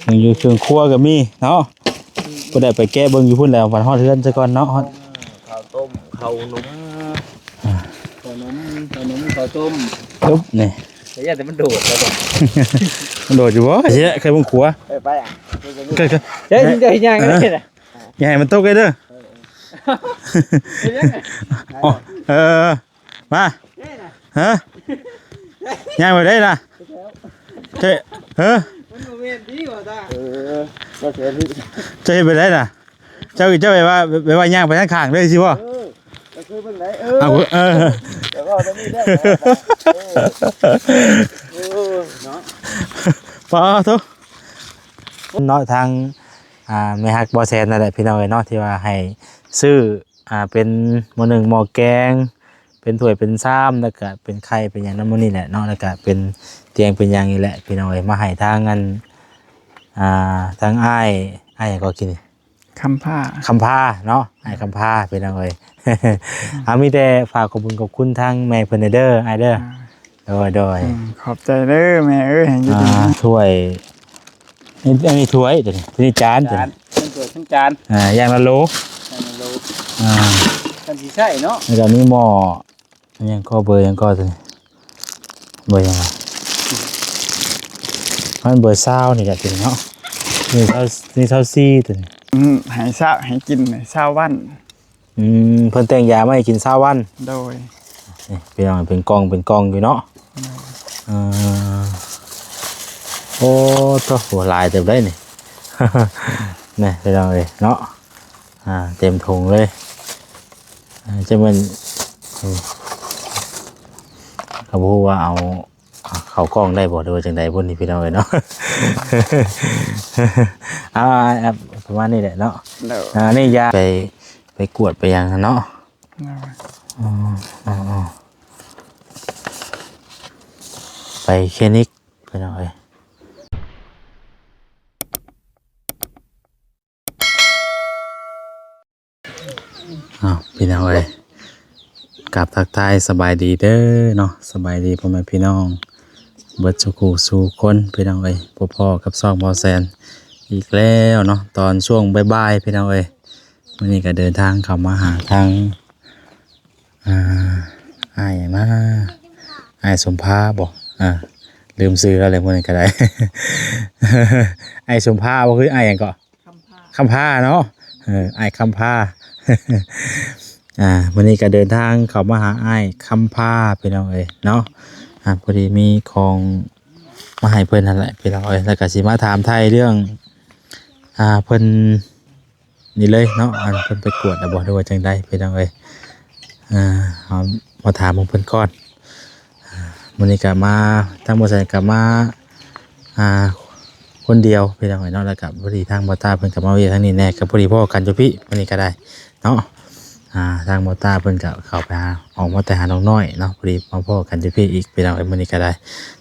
ຍັງຢູ່ເຄື່ອງຄົວກໍມີເນາະ. ບໍ່ໄດ້ໄປແກະເບິ່ງຢູ່ພຸ້ນແລ້ວ ບັດຮອດເຮືອນຊະກ່ອນເນາະ. ເຂົ້າຕົ້ມ ເຂົ້າໜົມ ເຂົ້າໜົມ ເຂົ້າໜົມ ເຂົ້າຕົ້ມ ຈົບນີ້. ແຕ່ຢ້ານແຕ່ມັນໂດດແລ້ວ ມັນໂດດຢູ່ບໍ່? ຊິໄດ້ ເຄີຍເບິ່ງຂົວ ເອີ ໄປ ເຄີຍ ເຄີຍ ເຮີ້ຍ ມຶງຈະເຮັດຫຍັງ ເອີ ນີ້ນະ? ຢ່າໃຫ້ມັນຕົກເດີ. ເອີ ເອີ ມາ ຮະ ຍ່າງໄປໄດ້ນະ ເຈົ້າ ເຮີ້ຍ ມັນບໍ່ແມ່ນຕິວ່າຕາ ເອີ ເຈົ້າເຮັດໄປໄດ້ນະ ເຈົ້າ ເຈົ້າແບບວ່າ ແບບວ່າຍ່າງໄປທາງຂ້າງເລີຍຊີ້ບໍ່? ເອີ ກໍຄືເບິ່ງໄດ້ ເອີ ເອົາ ເອີ ແຕ່ວ່າຈະມີແບບ ເອີ ເນາະ ປາໂທ ເນາະ ທາງ ອ່າ ແມ່ຮັກບໍ່ແຊນນັ້ນແຫຼະ ພີ່ນ້ອງເອີຍເນາະ ທີ່ວ່າໃຫ້ຊື້ ອ່າ ເປັນໝໍ້ໜຶ້ງໝໍ້ແກງ ເປັນຖ້ວຍເປັນຊາມ ແລ້ວກະເປັນໄຂ່ເປັນຫຍັງນຳໝູ່ນີ້ແຫຼະເນາະ ແລ້ວກະເປັນຕຽງເປັນຫຍັງນີ້ແຫຼະ ພີ່ນ້ອງເອີຍ ມາໃຫ້ທາງອັນ ອ່າ ທາງອ້າຍ ອ້າຍຫຍັງກໍກິນ ຄຳພາ ຄຳພາເນາະ ອ້າຍຄຳພາ ພີ່ນ້ອງເອີຍ. ເອົາ ມີແຕ່ຝາກຂອບຄຸນຂອບຄຸນທາງແມ່ເພິ່ນເດີ ອ້າຍເດີ. ອ່າ ໂດຍ ໂດຍ ອືມ ຂອບໃຈເດີແມ່ເອີຍ ໃຫ້ຢູ່ດີ ອ່າ ຖ້ວຍ ນີ້ ອັນນີ້ຖ້ວຍ ຕົວນີ້ ຕົວນີ້ຈານ ຈານ ເປັນຖ້ວຍເປັນຈານ ອ່າ ຢ່າງລະໂຫຼ ຢ່າງລະໂຫຼ ອ່າ ຄັນຊິໃຊ້ເນາະ ແລ້ວກໍມີໝໍ້ ອັນຫຍັງກໍ ເບີຫຍັງກໍຕົວນີ້ ເບີຫຍັງວະ ມັນເບີຊາວນີ້ແຫຼະຕົວນີ້ເນາະ ນີ້ຊາວ ນີ້ຊາວສີ່ຕົວນີ້ ອືມ ໃຫ້ຊາວ ໃຫ້ກິນຊາວວັນ. ອືມ ເພິ່ນແຕ່ງຢາມາໃຫ້ກິນຊາວວັນ ໂດຍ ນີ້ພີ່ນ້ອງ ເປັນກ່ອງເປັນກ່ອງຢູ່ເນາະ ໂດຍ ເອີ ໂອ້ໂຕ ໂຫ ຫຼາຍເຕີບໄດ໋ນີ້ ນີ້ພີ່ນ້ອງເອີຍເນາະ ອ່າ ເຕັມຖົງເລີຍ ອ່າ ຈະແມ່ນ ນີ້ ກໍບໍ່ຮູ້ວ່າເອົາ ອ່າ ເຂົ້າກ້ອງໄດ້ບໍ່ ຫຼືວ່າຈັ່ງໃດພຸ້ນນີ້ພີ່ນ້ອງເອີຍເນາະ ອ່າ ປະມານນີ້ແຫຼະເນາະ ໂດຍ ອ່າ ນີ້ຢາໄປ ໄປກວດໄປຫຍັງຫັ້ນເນາະ ໂດຍ ອໍ ອໍ ອໍ ໄປຄລີນິກພີ່ນ້ອງເອີຍ. ອ້າວ ພີ່ນ້ອງເອີຍ ກາບທັກທາຍສະບາຍດີເດີເນາະ ສະບາຍດີພໍ່ແມ່ພີ່ນ້ອງເບິດສູ່ຄູ່ສູ່ຄົນ ພີ່ນ້ອງເອີຍ ພົບພໍ້ກັບຊ່ອງເບົາແຊນອີກແລ້ວເນາະ ຕອນຊ່ວງບ່າຍໆ ພີ່ນ້ອງເອີຍ ມື້ນີ້ກໍເດີນທາງເຂົ້າມາຫາທາງ ອ່າ ອ້າຍຫຍັງນະ ອ້າຍສົມພາບໍ ອ່າ ລືມຊື່ລາວແລ້ວ ມື້ນີ້ກໍໄດ້ ອ້າຍສົມພາບໍ ຄືອ້າຍຫຍັງເກາະ? ຄຳພາ ຄຳພາເນາະ ເອີ ອ້າຍຄຳພາ ອ່າ ມື້ນີ້ກໍເດີນທາງເຂົ້າມາຫາອ້າຍຄຳພາ ພີ່ນ້ອງເອີຍເນາະ ອ່າ ພໍດີມີຂອງມາໃຫ້ເພິ່ນຫັ້ນແຫຼະ ພີ່ນ້ອງເອີຍ ແລ້ວກໍຊິມາຖາມໄຖ່ເລື່ອງ ອ່າ ເພິ່ນນີ້ເລີຍເນາະ ອັນເພິ່ນໄປກວດແລ້ວບໍ່ ຫຼືວ່າຈັ່ງໃດ ພີ່ນ້ອງເອີຍ ອ່າ ເຮົາມາຖາມຂອງເພິ່ນກ່ອນ ອ່າ ມື້ນີ້ກໍມາ ທາງບໍລິສັດກໍມາ ອ່າ ຄົນດຽວພີ່ນ້ອງເອີຍເນາະ ແລ້ວກໍພໍດີທາງບໍ່ຕາເພິ່ນກໍມາວຽກທາງນີ້ແດ່ ກໍພໍດີພໍ້ກັນຢູ່ພີ້ມື້ນີ້ກໍໄດ້ເນາະ ອ່າ ທາງບໍ່ຕາເພິ່ນກໍເຂົ້າໄປຫາ ອອກມາແຕ່ຫານ້ອງນ້ອຍເນາະ ພໍດີມາພໍ້ກັນຢູ່ພີ້ອີກພີ່ນ້ອງເອີຍ ມື້ນີ້ກໍໄດ້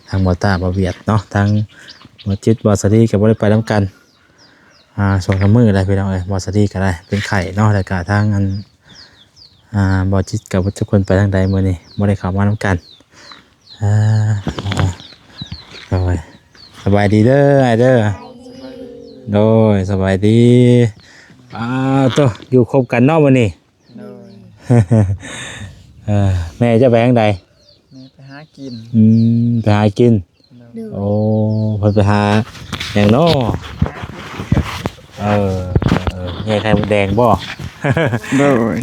ທາງບໍ່ຕາ ບໍ່ວຽດເນາະ ທາງບໍ່ຈິດ ບໍ່ສາລີກໍບໍ່ໄດ້ໄປນຳກັນ ອ່າ ສອງສາມມື້ແລ້ວພີ່ນ້ອງເອີຍ ບໍ່ສາລີກໍໄດ້ເປັນໄຂ້ເນາະ ແລ້ວກໍທາງອັນ ອ່າ ບໍ່ຈິດກັບຈັກຄົນໄປທາງໃດມື້ນີ້ ບໍ່ໄດ້ເຂົ້າມານຳກັນ ອ່າ ໂດຍ ສະບາຍດີເດີອ້າຍເດີ ໂດຍ ສະບາຍດີ ອ່າ ໂຕ ຢູ່ຄົບກັນເນາະມື້ນີ້ ໂດຍ ເອີ ແມ່ເຈົ້າໄປທາງໃດ? ແມ່ໄປຫາກິນ ອືມ ໄປຫາກິນ ໂດຍ ໂອ້ ເພິ່ນໄປຫາຫຍັງເນາະ? ເອີ ເອີ ແຍ່ໄຂ່ມົດແດງບໍ່? ໂດຍ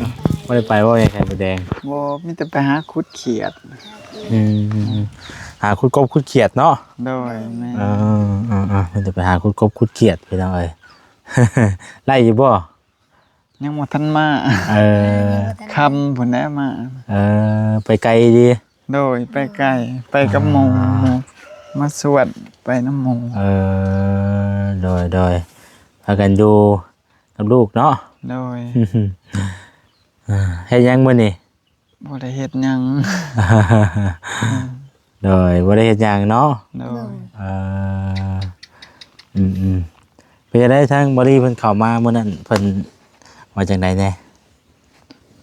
ບໍ່ໄດ້ໄປບໍ່ ແຍ່ໄຂ່ມົດແດງ? ບໍ່ ມີແຕ່ໄປຫາຂຸດຂຽດ ອືມ ຫາຂຸດກົບຂຸດຂຽດເນາະ? ໂດຍ ແມ່ນ ເອີ ເອີ ເອີ ມີແຕ່ໄປຫາຂຸດກົບຂຸດຂຽດ ພີ່ນ້ອງເອີຍ ໄດ້ຢູ່ບໍ່? ຍັງບໍ່ທັນມາ ເອີ ຄ່ຳພຸ້ນແຫຼະມາ ເອີ ໄປໄກດີ? ໂດຍ ໄປໄກ ໄປກັບໝູ່ ອ່າ ໝູ່ມາຊວນໄປນຳໝູ່ ເອີ ໂດຍ ໂດຍ ພາກັນຢູ່ກັບລູກເນາະ ໂດຍ ອ່າ ເຮັດຫຍັງມື້ນີ້? ບໍ່ໄດ້ເຮັດຫຍັງ ໂດຍ ບໍ່ໄດ້ເຮັດຫຍັງເນາະ ໂດຍ ເອີ ອືມໆ ເປັນຈັ່ງໃດທາງບໍລິເພິ່ນເຂົ້າມາມື້ນັ້ນ ເພິ່ນວ່າຈັ່ງໃດແດ່?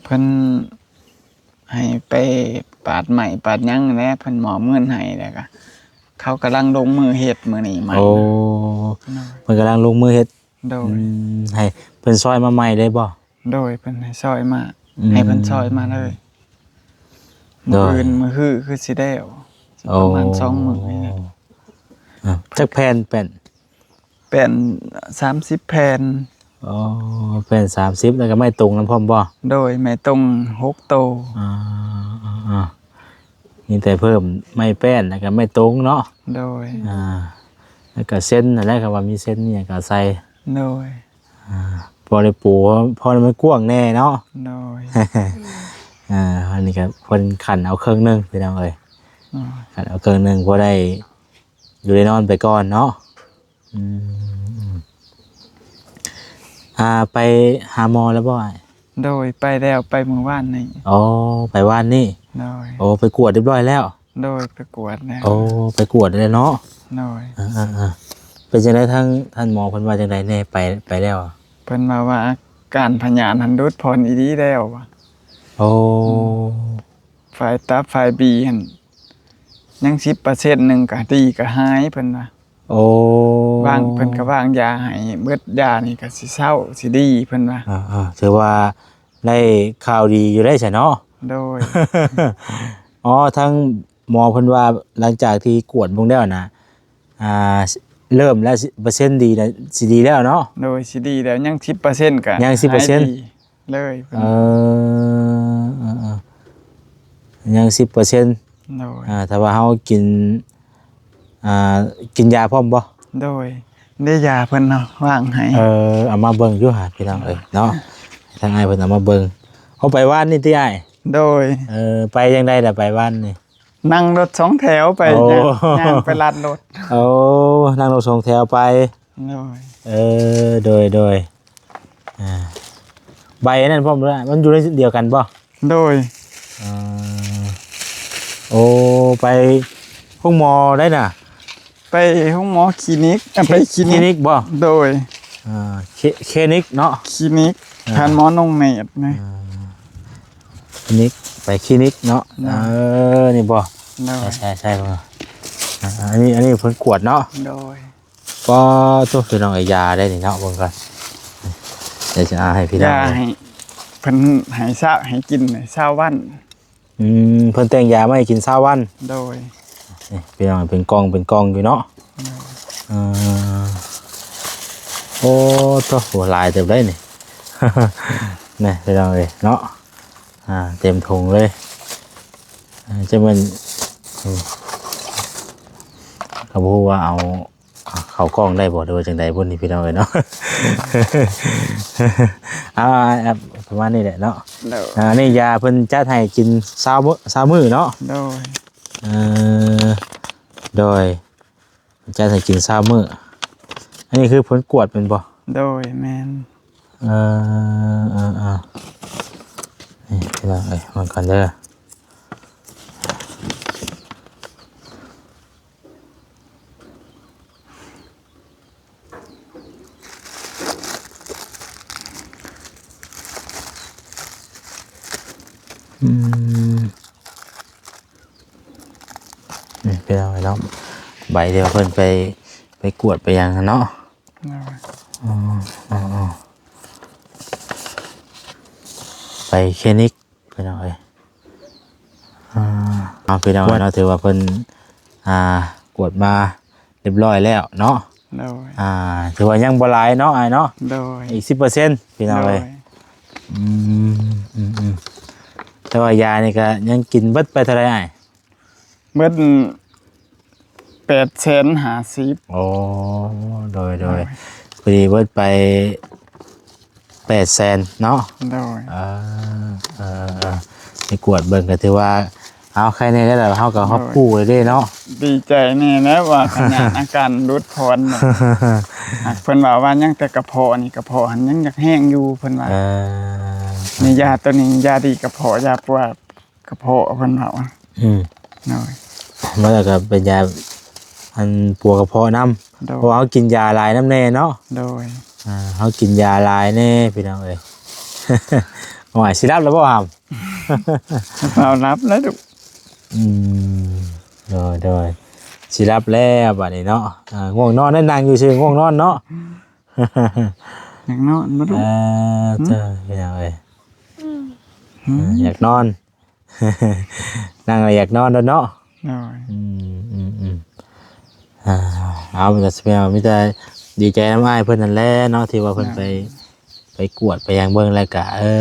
ເພິ່ນໃຫ້ໄປປາດໄມ້ປາດຫຍັງແຫຼະ ເພິ່ນມອບເງິນໃຫ້ ແລ້ວກະ ເຂົາກຳລັງລົງມືເຮັດມື້ນີ້ໃໝ່. ໂອ້ ໂດຍ ເພິ່ນກຳລັງລົງມືເຮັດ. ໂດຍ ອືມ ໃຫ້ເພິ່ນຊ່ອຍມາໃໝ່ເລີຍບໍ່? ໂດຍ ເພິ່ນໃຫ້ຊ່ອຍມາ. ອືມ ໃຫ້ເພິ່ນຊ່ອຍມາເລີຍ. ໂດຍ ມື້ອື່ນມື້ຮືຄືຊິແລ້ວ. ໂອ້ ປະມານສອງມື້ນີ້ແຫຼະ. ອ່າ ຈັກແຜ່ນແປ້ນ? ແປ້ນສາມສິບແຜ່ນ. ອໍ ແປ້ນສາມສິບ ແລ້ວກໍໄມ້ຕົງນຳພ້ອມບໍ່? ໂດຍ ໄມ້ຕົງຫົກໂຕ. ອ່າ ມີແຕ່ເພີ່ມໄມ້ແປ້ນ ແລ້ວກໍໄມ້ຕົງເນາະ. ໂດຍ ອ່າ ແລ້ວກໍເຊັນຫັ້ນແຫຼະ ຄຳວ່າມີເຊັນມີຫຍັງກໍໃສ່. ໂດຍ ອ່າ ພໍໄດ້ປູ ພໍໃຫ້ມັນກວ້າງແດ່ເນາະ. ໂດຍ ອ່າ ອັນນີ້ກໍເພິ່ນຂັນເອົາເຄິ່ງໜຶ່ງ ພີ່ນ້ອງເອີຍ. ໂດຍ ຂັນເອົາເຄິ່ງໜຶ່ງ ພໍໄດ້ຢູ່ໄດ້ນອນໄປກ່ອນເນາະ. ອືມ ອ່າ ໄປຫາໝໍແລ້ວບໍ່ອ້າຍ? ໂດຍ ໄປແລ້ວ ໄປມື້ວານນີ້. ອໍ ໄປວານນີ້. ໂດຍ ໂອ້ ໄປກວດຮຽບຮ້ອຍແລ້ວ? ໂດຍ ໄປກວດແລ້ວ. ໂອ້ ໄປກວດແລ້ວເນາະ. ໂດຍ ເອີໆ ເປັນຈັ່ງໃດ ທາງທ່ານໝໍເພິ່ນວ່າຈັ່ງໃດແດ່? ໄປ ໄປແລ້ວ ເພິ່ນວ່າ ວ່າອາການພະຍາດຫັ້ນຫຼຸດຜ່ອນອີ່ຫຼີແລ້ວວ່າ. ໂອ້ ອືມ ຝ້າຍຕັບ ຝ້າຍບີຫັ້ນຍັງສິບເປີເຊັນໜຶ່ງ ກໍດີ ກໍຫາຍ ເພິ່ນວ່າ. ໂອ້ ວາງ ເພິ່ນກໍວາງຢາໃຫ້ເບິດ ຢານີ້ກໍຊິເຊົາ ຊິດີ ເພິ່ນວ່າ. ອ່າໆ ຖືວ່າໄດ້ຂ່າວດີຢູ່ໄດ໋ຊະເນາະ. ໂດຍ ອໍ ທາງໝໍເພິ່ນວ່າ ຫຼັງຈາກທີ່ກວດເບິ່ງແລ້ວນະ ອ່າ ເລີ່ມແລ້ວ ເປີເຊັນດີນະ ຊິດີແລ້ວເນາະ. ໂດຍ ຊິດີແລ້ວ ຍັງສິບເປີເຊັນ ກໍຍັງສິບເປີເຊັນ ຫາຍດີ ເລີຍ. ເອີ ເອີໆ ຍັງສິບເປີເຊັນ. ໂດຍ ອ່າ ຖ້າວ່າເຮົາກິນ ອ່າ ກິນຢາພ້ອມບໍ່? ໂດຍ ໄດ້ຢາເພິ່ນເນາະ ວາງໃຫ້. ເອີ ເອົາມາເບິ່ງຢູ່ຫາ ພີ່ນ້ອງເອີຍເນາະ. ທາງອ້າຍເພິ່ນເອົາມາເບິ່ງ. ເອົາໄປວານນີ້ຕິອ້າຍ? ໂດຍ ເອີ ໄປຈັ່ງໃດລະ ໄປວານນີ້? ນັ່ງລົດສອງແຖວໄປ. ໂອ້ ຍ່າງ ຍ່າງໄປລັດລົດ. ໂອ້ ນັ່ງລົດສອງແຖວໄປ. ໂດຍ ເອີ ໂດຍໆ ອ່າ ໃບອັນນັ້ນພ້ອມດ້ວຍ ມັນຢູ່ໃນດຽວກັນບໍ່? ໂດຍ ເອີ ໂອ້ ໄປໂຮງໝໍໄດ໋ນະ? ໄປໂຮງໝໍຄລີນິກ ເອີ ໄປຄລີນິກ. ຄລີນິກບໍ່? ໂດຍ ອ່າ ຄ ຄລີນິກເນາະ ຄລີນິກ ອ່າ ທ່ານໝໍນົງເນດນະ. ອ່າ ຄລີນິກ ໄປຄລີນິກເນາະ. ໂດຍ ເອີ ນີ້ບໍ່? ໂດຍ ໃຊ່ໆ ເບິ່ງ ອ່າ ອັນນີ້ ອັນນີ້ເພິ່ນກວດເນາະ. ໂດຍ ປາໂທ້ ພີ່ນ້ອງເອີຍ ຢາໄດ໋ນີ້ເນາະ ເບິ່ງກ່ອນ. ດຽວຈະເອົາໃຫ້ພີ່ນ້ອງ ຢາໃຫ້ເພິ່ນໃຫ້ຊະ ໃຫ້ກິນຊາວວັນ. ອືມ ເພິ່ນແຕ່ງຢາມາໃຫ້ກິນຊາວວັນ. ໂດຍ ນີ້ພີ່ນ້ອງ ເປັນກ່ອງ ເປັນກ່ອງຢູ່ເນາະ. ໂດຍ ເອີ ໂອ້ໂທ້ ໂຫ ຫຼາຍເຕີບໄດ໋ນີ້ ນີ້ພີ່ນ້ອງເອີຍເນາະ. ອ່າ ເຕັມຖົງເລີຍ. ອ່າ ຈະແມ່ນ ອືມ ກໍບໍ່ຮູ້ວ່າເອົາ ອ່າ ເຂົ້າກ້ອງໄດ້ບໍ່ ຫຼືວ່າຈັ່ງໃດພຸ້ນນີ້ ພີ່ນ້ອງເອີຍເນາະ. ອ່າ ປະມານນີ້ແຫຼະເນາະ. ໂດຍ ອ່າ ອັນນີ້ຢາເພິ່ນຈັດໃຫ້ກິນຊາວມື້ ຊາວມື້ເນາະ. ໂດຍ ເອີ ໂດຍ ຈັດໃຫ້ກິນຊາວມື້. ອັນນີ້ຄືຜົນກວດແມ່ນບໍ່? ໂດຍ ແມ່ນ. ເອີ ເອີ ເອີ ນີ້ພີ່ນ້ອງເອີຍ ເບິ່ງກ່ອນເດີ. ອືມ ນີ້ພີ່ນ້ອງເອີຍເນາະ ໃບທີ່ວ່າເພິ່ນໄປ ໄປກວດໄປຫຍັງຫັ້ນເນາະ. ໂດຍ ອໍໆ ໄປຄລີນິກພີ່ນ້ອງເອີຍ. ອ່າ ເອົາ ພີ່ນ້ອງເນາະ ຖືວ່າເພິ່ນ ອ່າ ກວດມາຮຽບຮ້ອຍແລ້ວເນາະ. ໂດຍ ອ່າ ຖືວ່າຍັງບໍ່ຫຼາຍເນາະ ອ້າຍເນາະ. ໂດຍ ອີກສິບເປີເຊັນ ພີ່ນ້ອງເອີຍ. ໂດຍ ອືມ ອືມ ອືມ ແຕ່ວ່າຢານີ້ກໍຍັງກິນເບິດໄປເທົ່າໃດອ້າຍ? ເບິດແປດແສນຫ້າສິບ. ໂອ້ ໂດຍ ໂດຍ ໂດຍ ພໍດີເບິດໄປແປດແສນເນາະ. ໂດຍ ເອີ ເອີ ເອີ ໄປກວດເບິ່ງກໍຖືວ່າ ເອົາ ໄຄແນ່ແລ້ວ ເຮົາກໍຮັບຮູ້ແລ້ວເດ້ເນາະ. ດີໃຈແນ່ແລ້ວວ່າຂະໜາດອາການຫຼຸດຜ່ອນ ເພິ່ນວ່າ ວ່າຍັງແຕ່ກະເພາະນີ້ ກະເພາະຫັ້ນຍັງຢາກແຫ້ງຢູ່ ເພິ່ນວ່າ. ເອີ ນີ້ຢາໂຕນີ້ ຢາດີກະເພາະ ຢາປົວ ກະເພາະເພິ່ນເວົ້າ. ອືມ ໂດຍ ມາແລ້ວກໍເປັນຢາອັນປົວກະເພາະນຳ. ໂດຍ ເພາະວ່າເຮົາກິນຢາຫຼາຍນຳແນ່ເນາະ. ໂດຍ ອ່າ ເຮົາກິນຢາຫຼາຍແນ່ພີ່ນ້ອງເອີຍ. ໂອ້ຍ ຊິຫຼັບແລ້ວບໍ່ຫຳ? ເອົາ ຫຼັບແລ້ວດຸ. ອືມ ໂດຍ ໂດຍ ເ ຊິຫຼັບແລ້ວບາດນີ້ເນາະ. ອ່າ ງ່ວງນອນ ໄດ້ນັ່ງຢູ່ຊື່ງ່ວງນອນເນາະ. ຢາກນອນບໍ່ລູກ? ເອີ ເຈົ້າ ພີ່ນ້ອງເອີຍ ອືມ ເອີ ຢາກນອນ ນັ່ງແລ້ວຢາກນອນໂລດເນາະ. ໂດຍ ອືມ ອືມ ອືມ ອ່າ ເອົາ ມີແຕ່ ມີແຕ່ດີໃຈນຳອ້າຍເພິ່ນນັ້ນແຫຼະເນາະ ທີ່ວ່າເພິ່ນໄປ ໄປກວດໄປຫຍັງເບິ່ງ ແລ້ວກະ ເອີ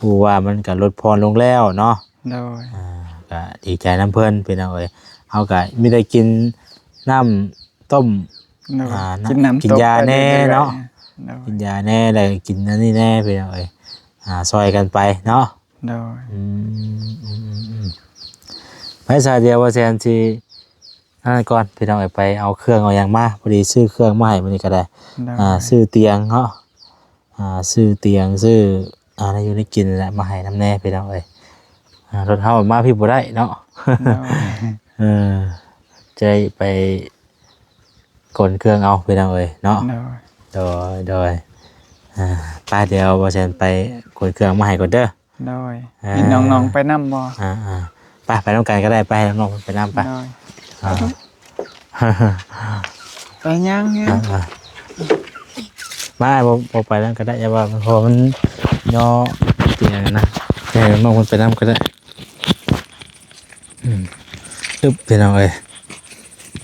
ຮູ້ວ່າມັນກະຫຼຸດຜ່ອນລົງແລ້ວເນາະ. ໂດຍ ອ່າ ກະດີໃຈນຳເພິ່ນ ພີ່ນ້ອງເອີຍ. ເຮົາກະມີແຕ່ກິນນ້ຳຕົ້ມ ໂດຍ ອ່າ ກິນນ້ຳ ກິນຢາແດ່ເນາະ. ໂດຍ ກິນຢາແດ່ ແລ້ວກະກິນອັນນີ້ແດ່ ພີ່ນ້ອງເອີຍ. ອ່າ ຊ່ອຍກັນໄປເນາະ. ໂດຍ ອືມ ອືມ ອືມ ອືມ ໄປຊະ ດຽວວ່າແຊນຊິ ອັນນັ້ນກ່ອນ ພີ່ນ້ອງເອີຍ ໄປເອົາເຄື່ອງເອົາຫຍັງມາ ພໍດີຊື້ເຄື່ອງມາໃຫ້ມື້ນີ້ກໍໄດ້. ໂດຍ ອ່າ ຊື້ຕຽງເນາະ ອ່າ ຊື້ຕຽງ ຊື້ ອ່າ ແນວຢູ່ແນວກິນນັ້ນແຫຼະ ມາໃຫ້ນຳແດ່ ພີ່ນ້ອງເອີຍ. ອ່າ ລົດເຮົາມາພີ້ບໍ່ໄດ້ເນາະ. ໂດຍ ເອີ ຈະໄດ້ໄປຂົນເຄື່ອງເອົາ ພີ່ນ້ອງເອີຍເນາະ. ໂດຍ ໂດຍ ໂດຍ ອ່າ ໄປ ດຽວບໍ່ແຊນໄປຂົນເຄື່ອງມາໃຫ້ກ່ອນເດີ. ໂດຍ ອ່າ ເຫັນນ້ອງໆໄປນຳບໍ່? ອ່າໆ ໄປ ໄປນຳກັນກໍໄດ້ ໄປ ໃຫ້ນ້ອງໆໄປນຳໄປ. ໂດຍ ອ່າ ໄປຍ່າງ ຍ່າງ ອ່າໆ ມາ ບໍ່ ບໍ່ໄປນຳກໍໄດ້ ຢ່າວ່າ ເພາະວ່າມັນຍໍຕຽງນະ ໃຫ້ນ້ອງເພິ່ນໄປນຳກໍໄດ້. ອືມ ອຶບ ພີ່ນ້ອງເອີຍ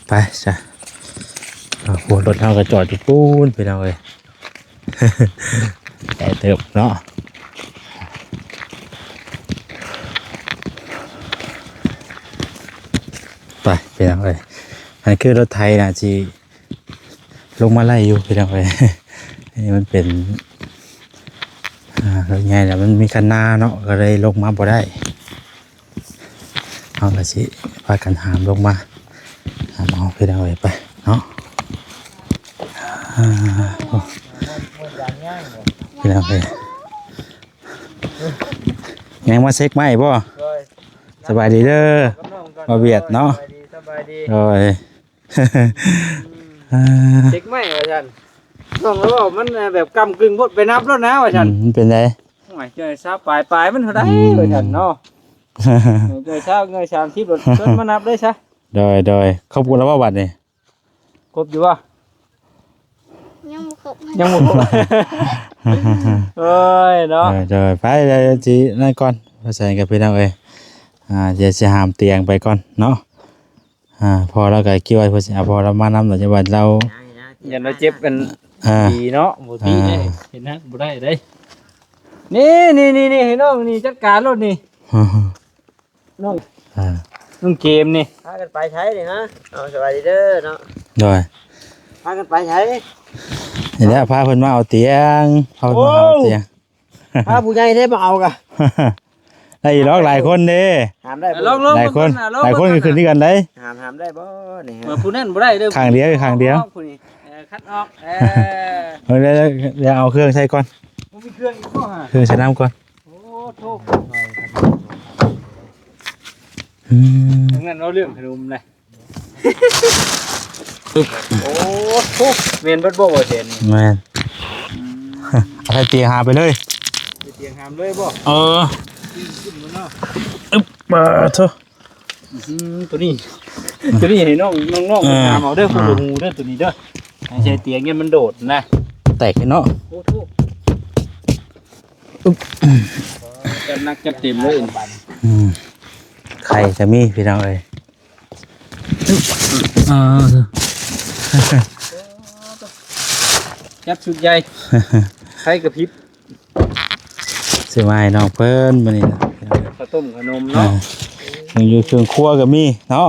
ໄປຊະ. ໂອ້ ລົດເຮົາກໍຈອດຢູ່ພຸ້ນ ພີ່ນ້ອງເອີຍ. ໄກເຕີບເນາະ. ໄປ ພີ່ນ້ອງເອີຍ ອັນຄືລົດໄຖນະຊິລົງມາໄລ່ຢູ່ ພີ່ນ້ອງເອີຍ. ອັນນີ້ມັນເປັນ ອ່າ ລົດໃຫຍ່ແລ້ວ ມັນມີຄັນນາເນາະ ກໍເລີຍລົງມາບໍ່ໄດ້. ເຮົາກໍຊິພາກັນຫາມລົງມາ ຫາມເອົາ ພີ່ນ້ອງເອີຍ ໄປເນາະ. ອ່າ ໂອ້ ພີ່ນ້ອງເອີຍ ຍັງມາເຊັກໄມ້ບໍ່? ໂດຍ ສະບາຍດີເດີ ບ່າວຫວຽດເນາະ. ສະບາຍດີ ສະບາຍດີ ໂດຍ. ອ່າ ເຊັກໄມ້ວ່າຊັ້ນ ນ້ອງລາວເວົ້າມັນແບບກ້ຳກຶ່ງໂພດ ໄປນັບໂລດນະວ່າຊັ້ນ. ອືມ ມັນເປັນໃດ? ໂອ້ຍ ເຈົ້າຊາວປາຍໆ ມັນເທົ່າໃດ ອືມ ວ່າຊັ້ນເນາະ. ເຈົ້າຊາວ ເຈົ້າສາມສິບໂລດ ເຊີນມານັບເລີຍຊະ. ໂດຍ ໂດຍ ຄົບແລ້ວບໍ່ບັດນີ້? ຄົບຢູ່ບໍ່? ຍັງບໍ່ຄົບ ຍັງບໍ່ຄົບ. ໂອ້ຍເນາະ ໂດຍ ໂດຍ ໄປ ດຽວຊິນັ້ນກ່ອນ ພາສາກັບພີ່ນ້ອງເອີຍ. ອ່າ ດຽວຊິຫາມຕຽງໄປກ່ອນເນາະ. ອ່າ ພໍ່ລາວກໍກ່ຽວ ເພິ່ນຊິເອົາພໍ່ລາວມານຳ ແຕ່ວ່າລາວ ຢ້ານລາວເຈັບກັນ ອ່າ ດີເນາະ ບໍ່ດີເດ້ ອ່າ ເຮັດນະ ບໍ່ໄດ້ເດ້. ນີ້ໆໆ ໃຫ້ນ້ອງນີ້ຈັດການໂລດນີ້ ນ້ອງ ອ່າ ນ້ອງເກມນີ້ ພາກັນໄປໃສນີ້ຮະ? ເອົາ ສະບາຍດີເດີເນາະ. ໂດຍ ພາກັນໄປໃສ? ນີ້ແຫຼະ ພາເພິ່ນມາເອົາຕຽງ ພາເພິ່ນມາເອົາຕຽງ. ໂອ້ ພາຜູ້ໃຫຍ່ແທ້ມາເອົາກະ ໄດ້ຢູ່ດອກ ຫຼາຍຄົນເດ້. ຫາມໄດ້ບໍ່? ລອງໆ ຫຼາຍຄົນ ເບິ່ງກ່ອນນະ ຫຼາຍຄົນກໍຂຶ້ນຄືກັນໄດ໋. ຫາມ ຫາມໄດ້ບໍ່ນີ້ຮະ? ເອີ ຜູ້ນັ້ນບໍ່ໄດ້ເດີ ຂ້າງດຽວ ຂ້າງດຽວ ຜູ້ນີ້ ເອີ ຄັດອອກ ເອີ ເອີ ດຽວ ດຽວເອົາເຄື່ອງໃສ່ກ່ອນ. ບໍ່ມີເຄື່ອງອີກບໍ່ຫະ? ເຄື່ອງໃສ່ນ້ຳກ່ອນ. ໂອ້ໂທ້ ອືມ ທັງນັ້ນເວົ້າເລື່ອງຂະໜົມນະ. ໂອ້ໂຫ ແມ່ນເບິດບໍ່ ບໍ່ແສນນີ້? ແມ່ນ ອືມ ເອົາໃສ່ຕຽງຫາມໄປເລີຍ ໃສ່ຕຽງຫາມເລີຍບໍ່? ເອີ ຂຶ້ນ ຂຶ້ນບໍ່ເນາະ? ອຶບ ບາໂທ້ ອືມ ໂຕນີ້ ໂຕນີ້ໃຫ້ນ້ອງ ນ້ອງໆ ເອີ ຫາມເອົາເດີ ອ່າ ຄົນລະຫູເດີ ໂຕນີ້ເດີ ໃຫ້ໃສ່ຕຽງ ຢ້ານມັນໂດດນະ ແຕກເລີຍເນາະ. ໂອ້ໂທ້ ອຶບ ຈັດໜັກຈັດເຕັມເລີຍ ອືມ ໄຂ່ກໍມີ ພີ່ນ້ອງເອີຍ. ອ່າ ຈັດຊຸດໃຫຍ່ ໄຟກະພິບ ຊື້ມາໃຫ້ນ້ອງເພິ່ນມື້ນີ້ນະ ເຂົ້າຕົ້ມເຂົ້າໜົມເນາະ ອ່າ ເຄື່ອງຢູ່ເຄື່ອງຄົວກໍມີເນາະ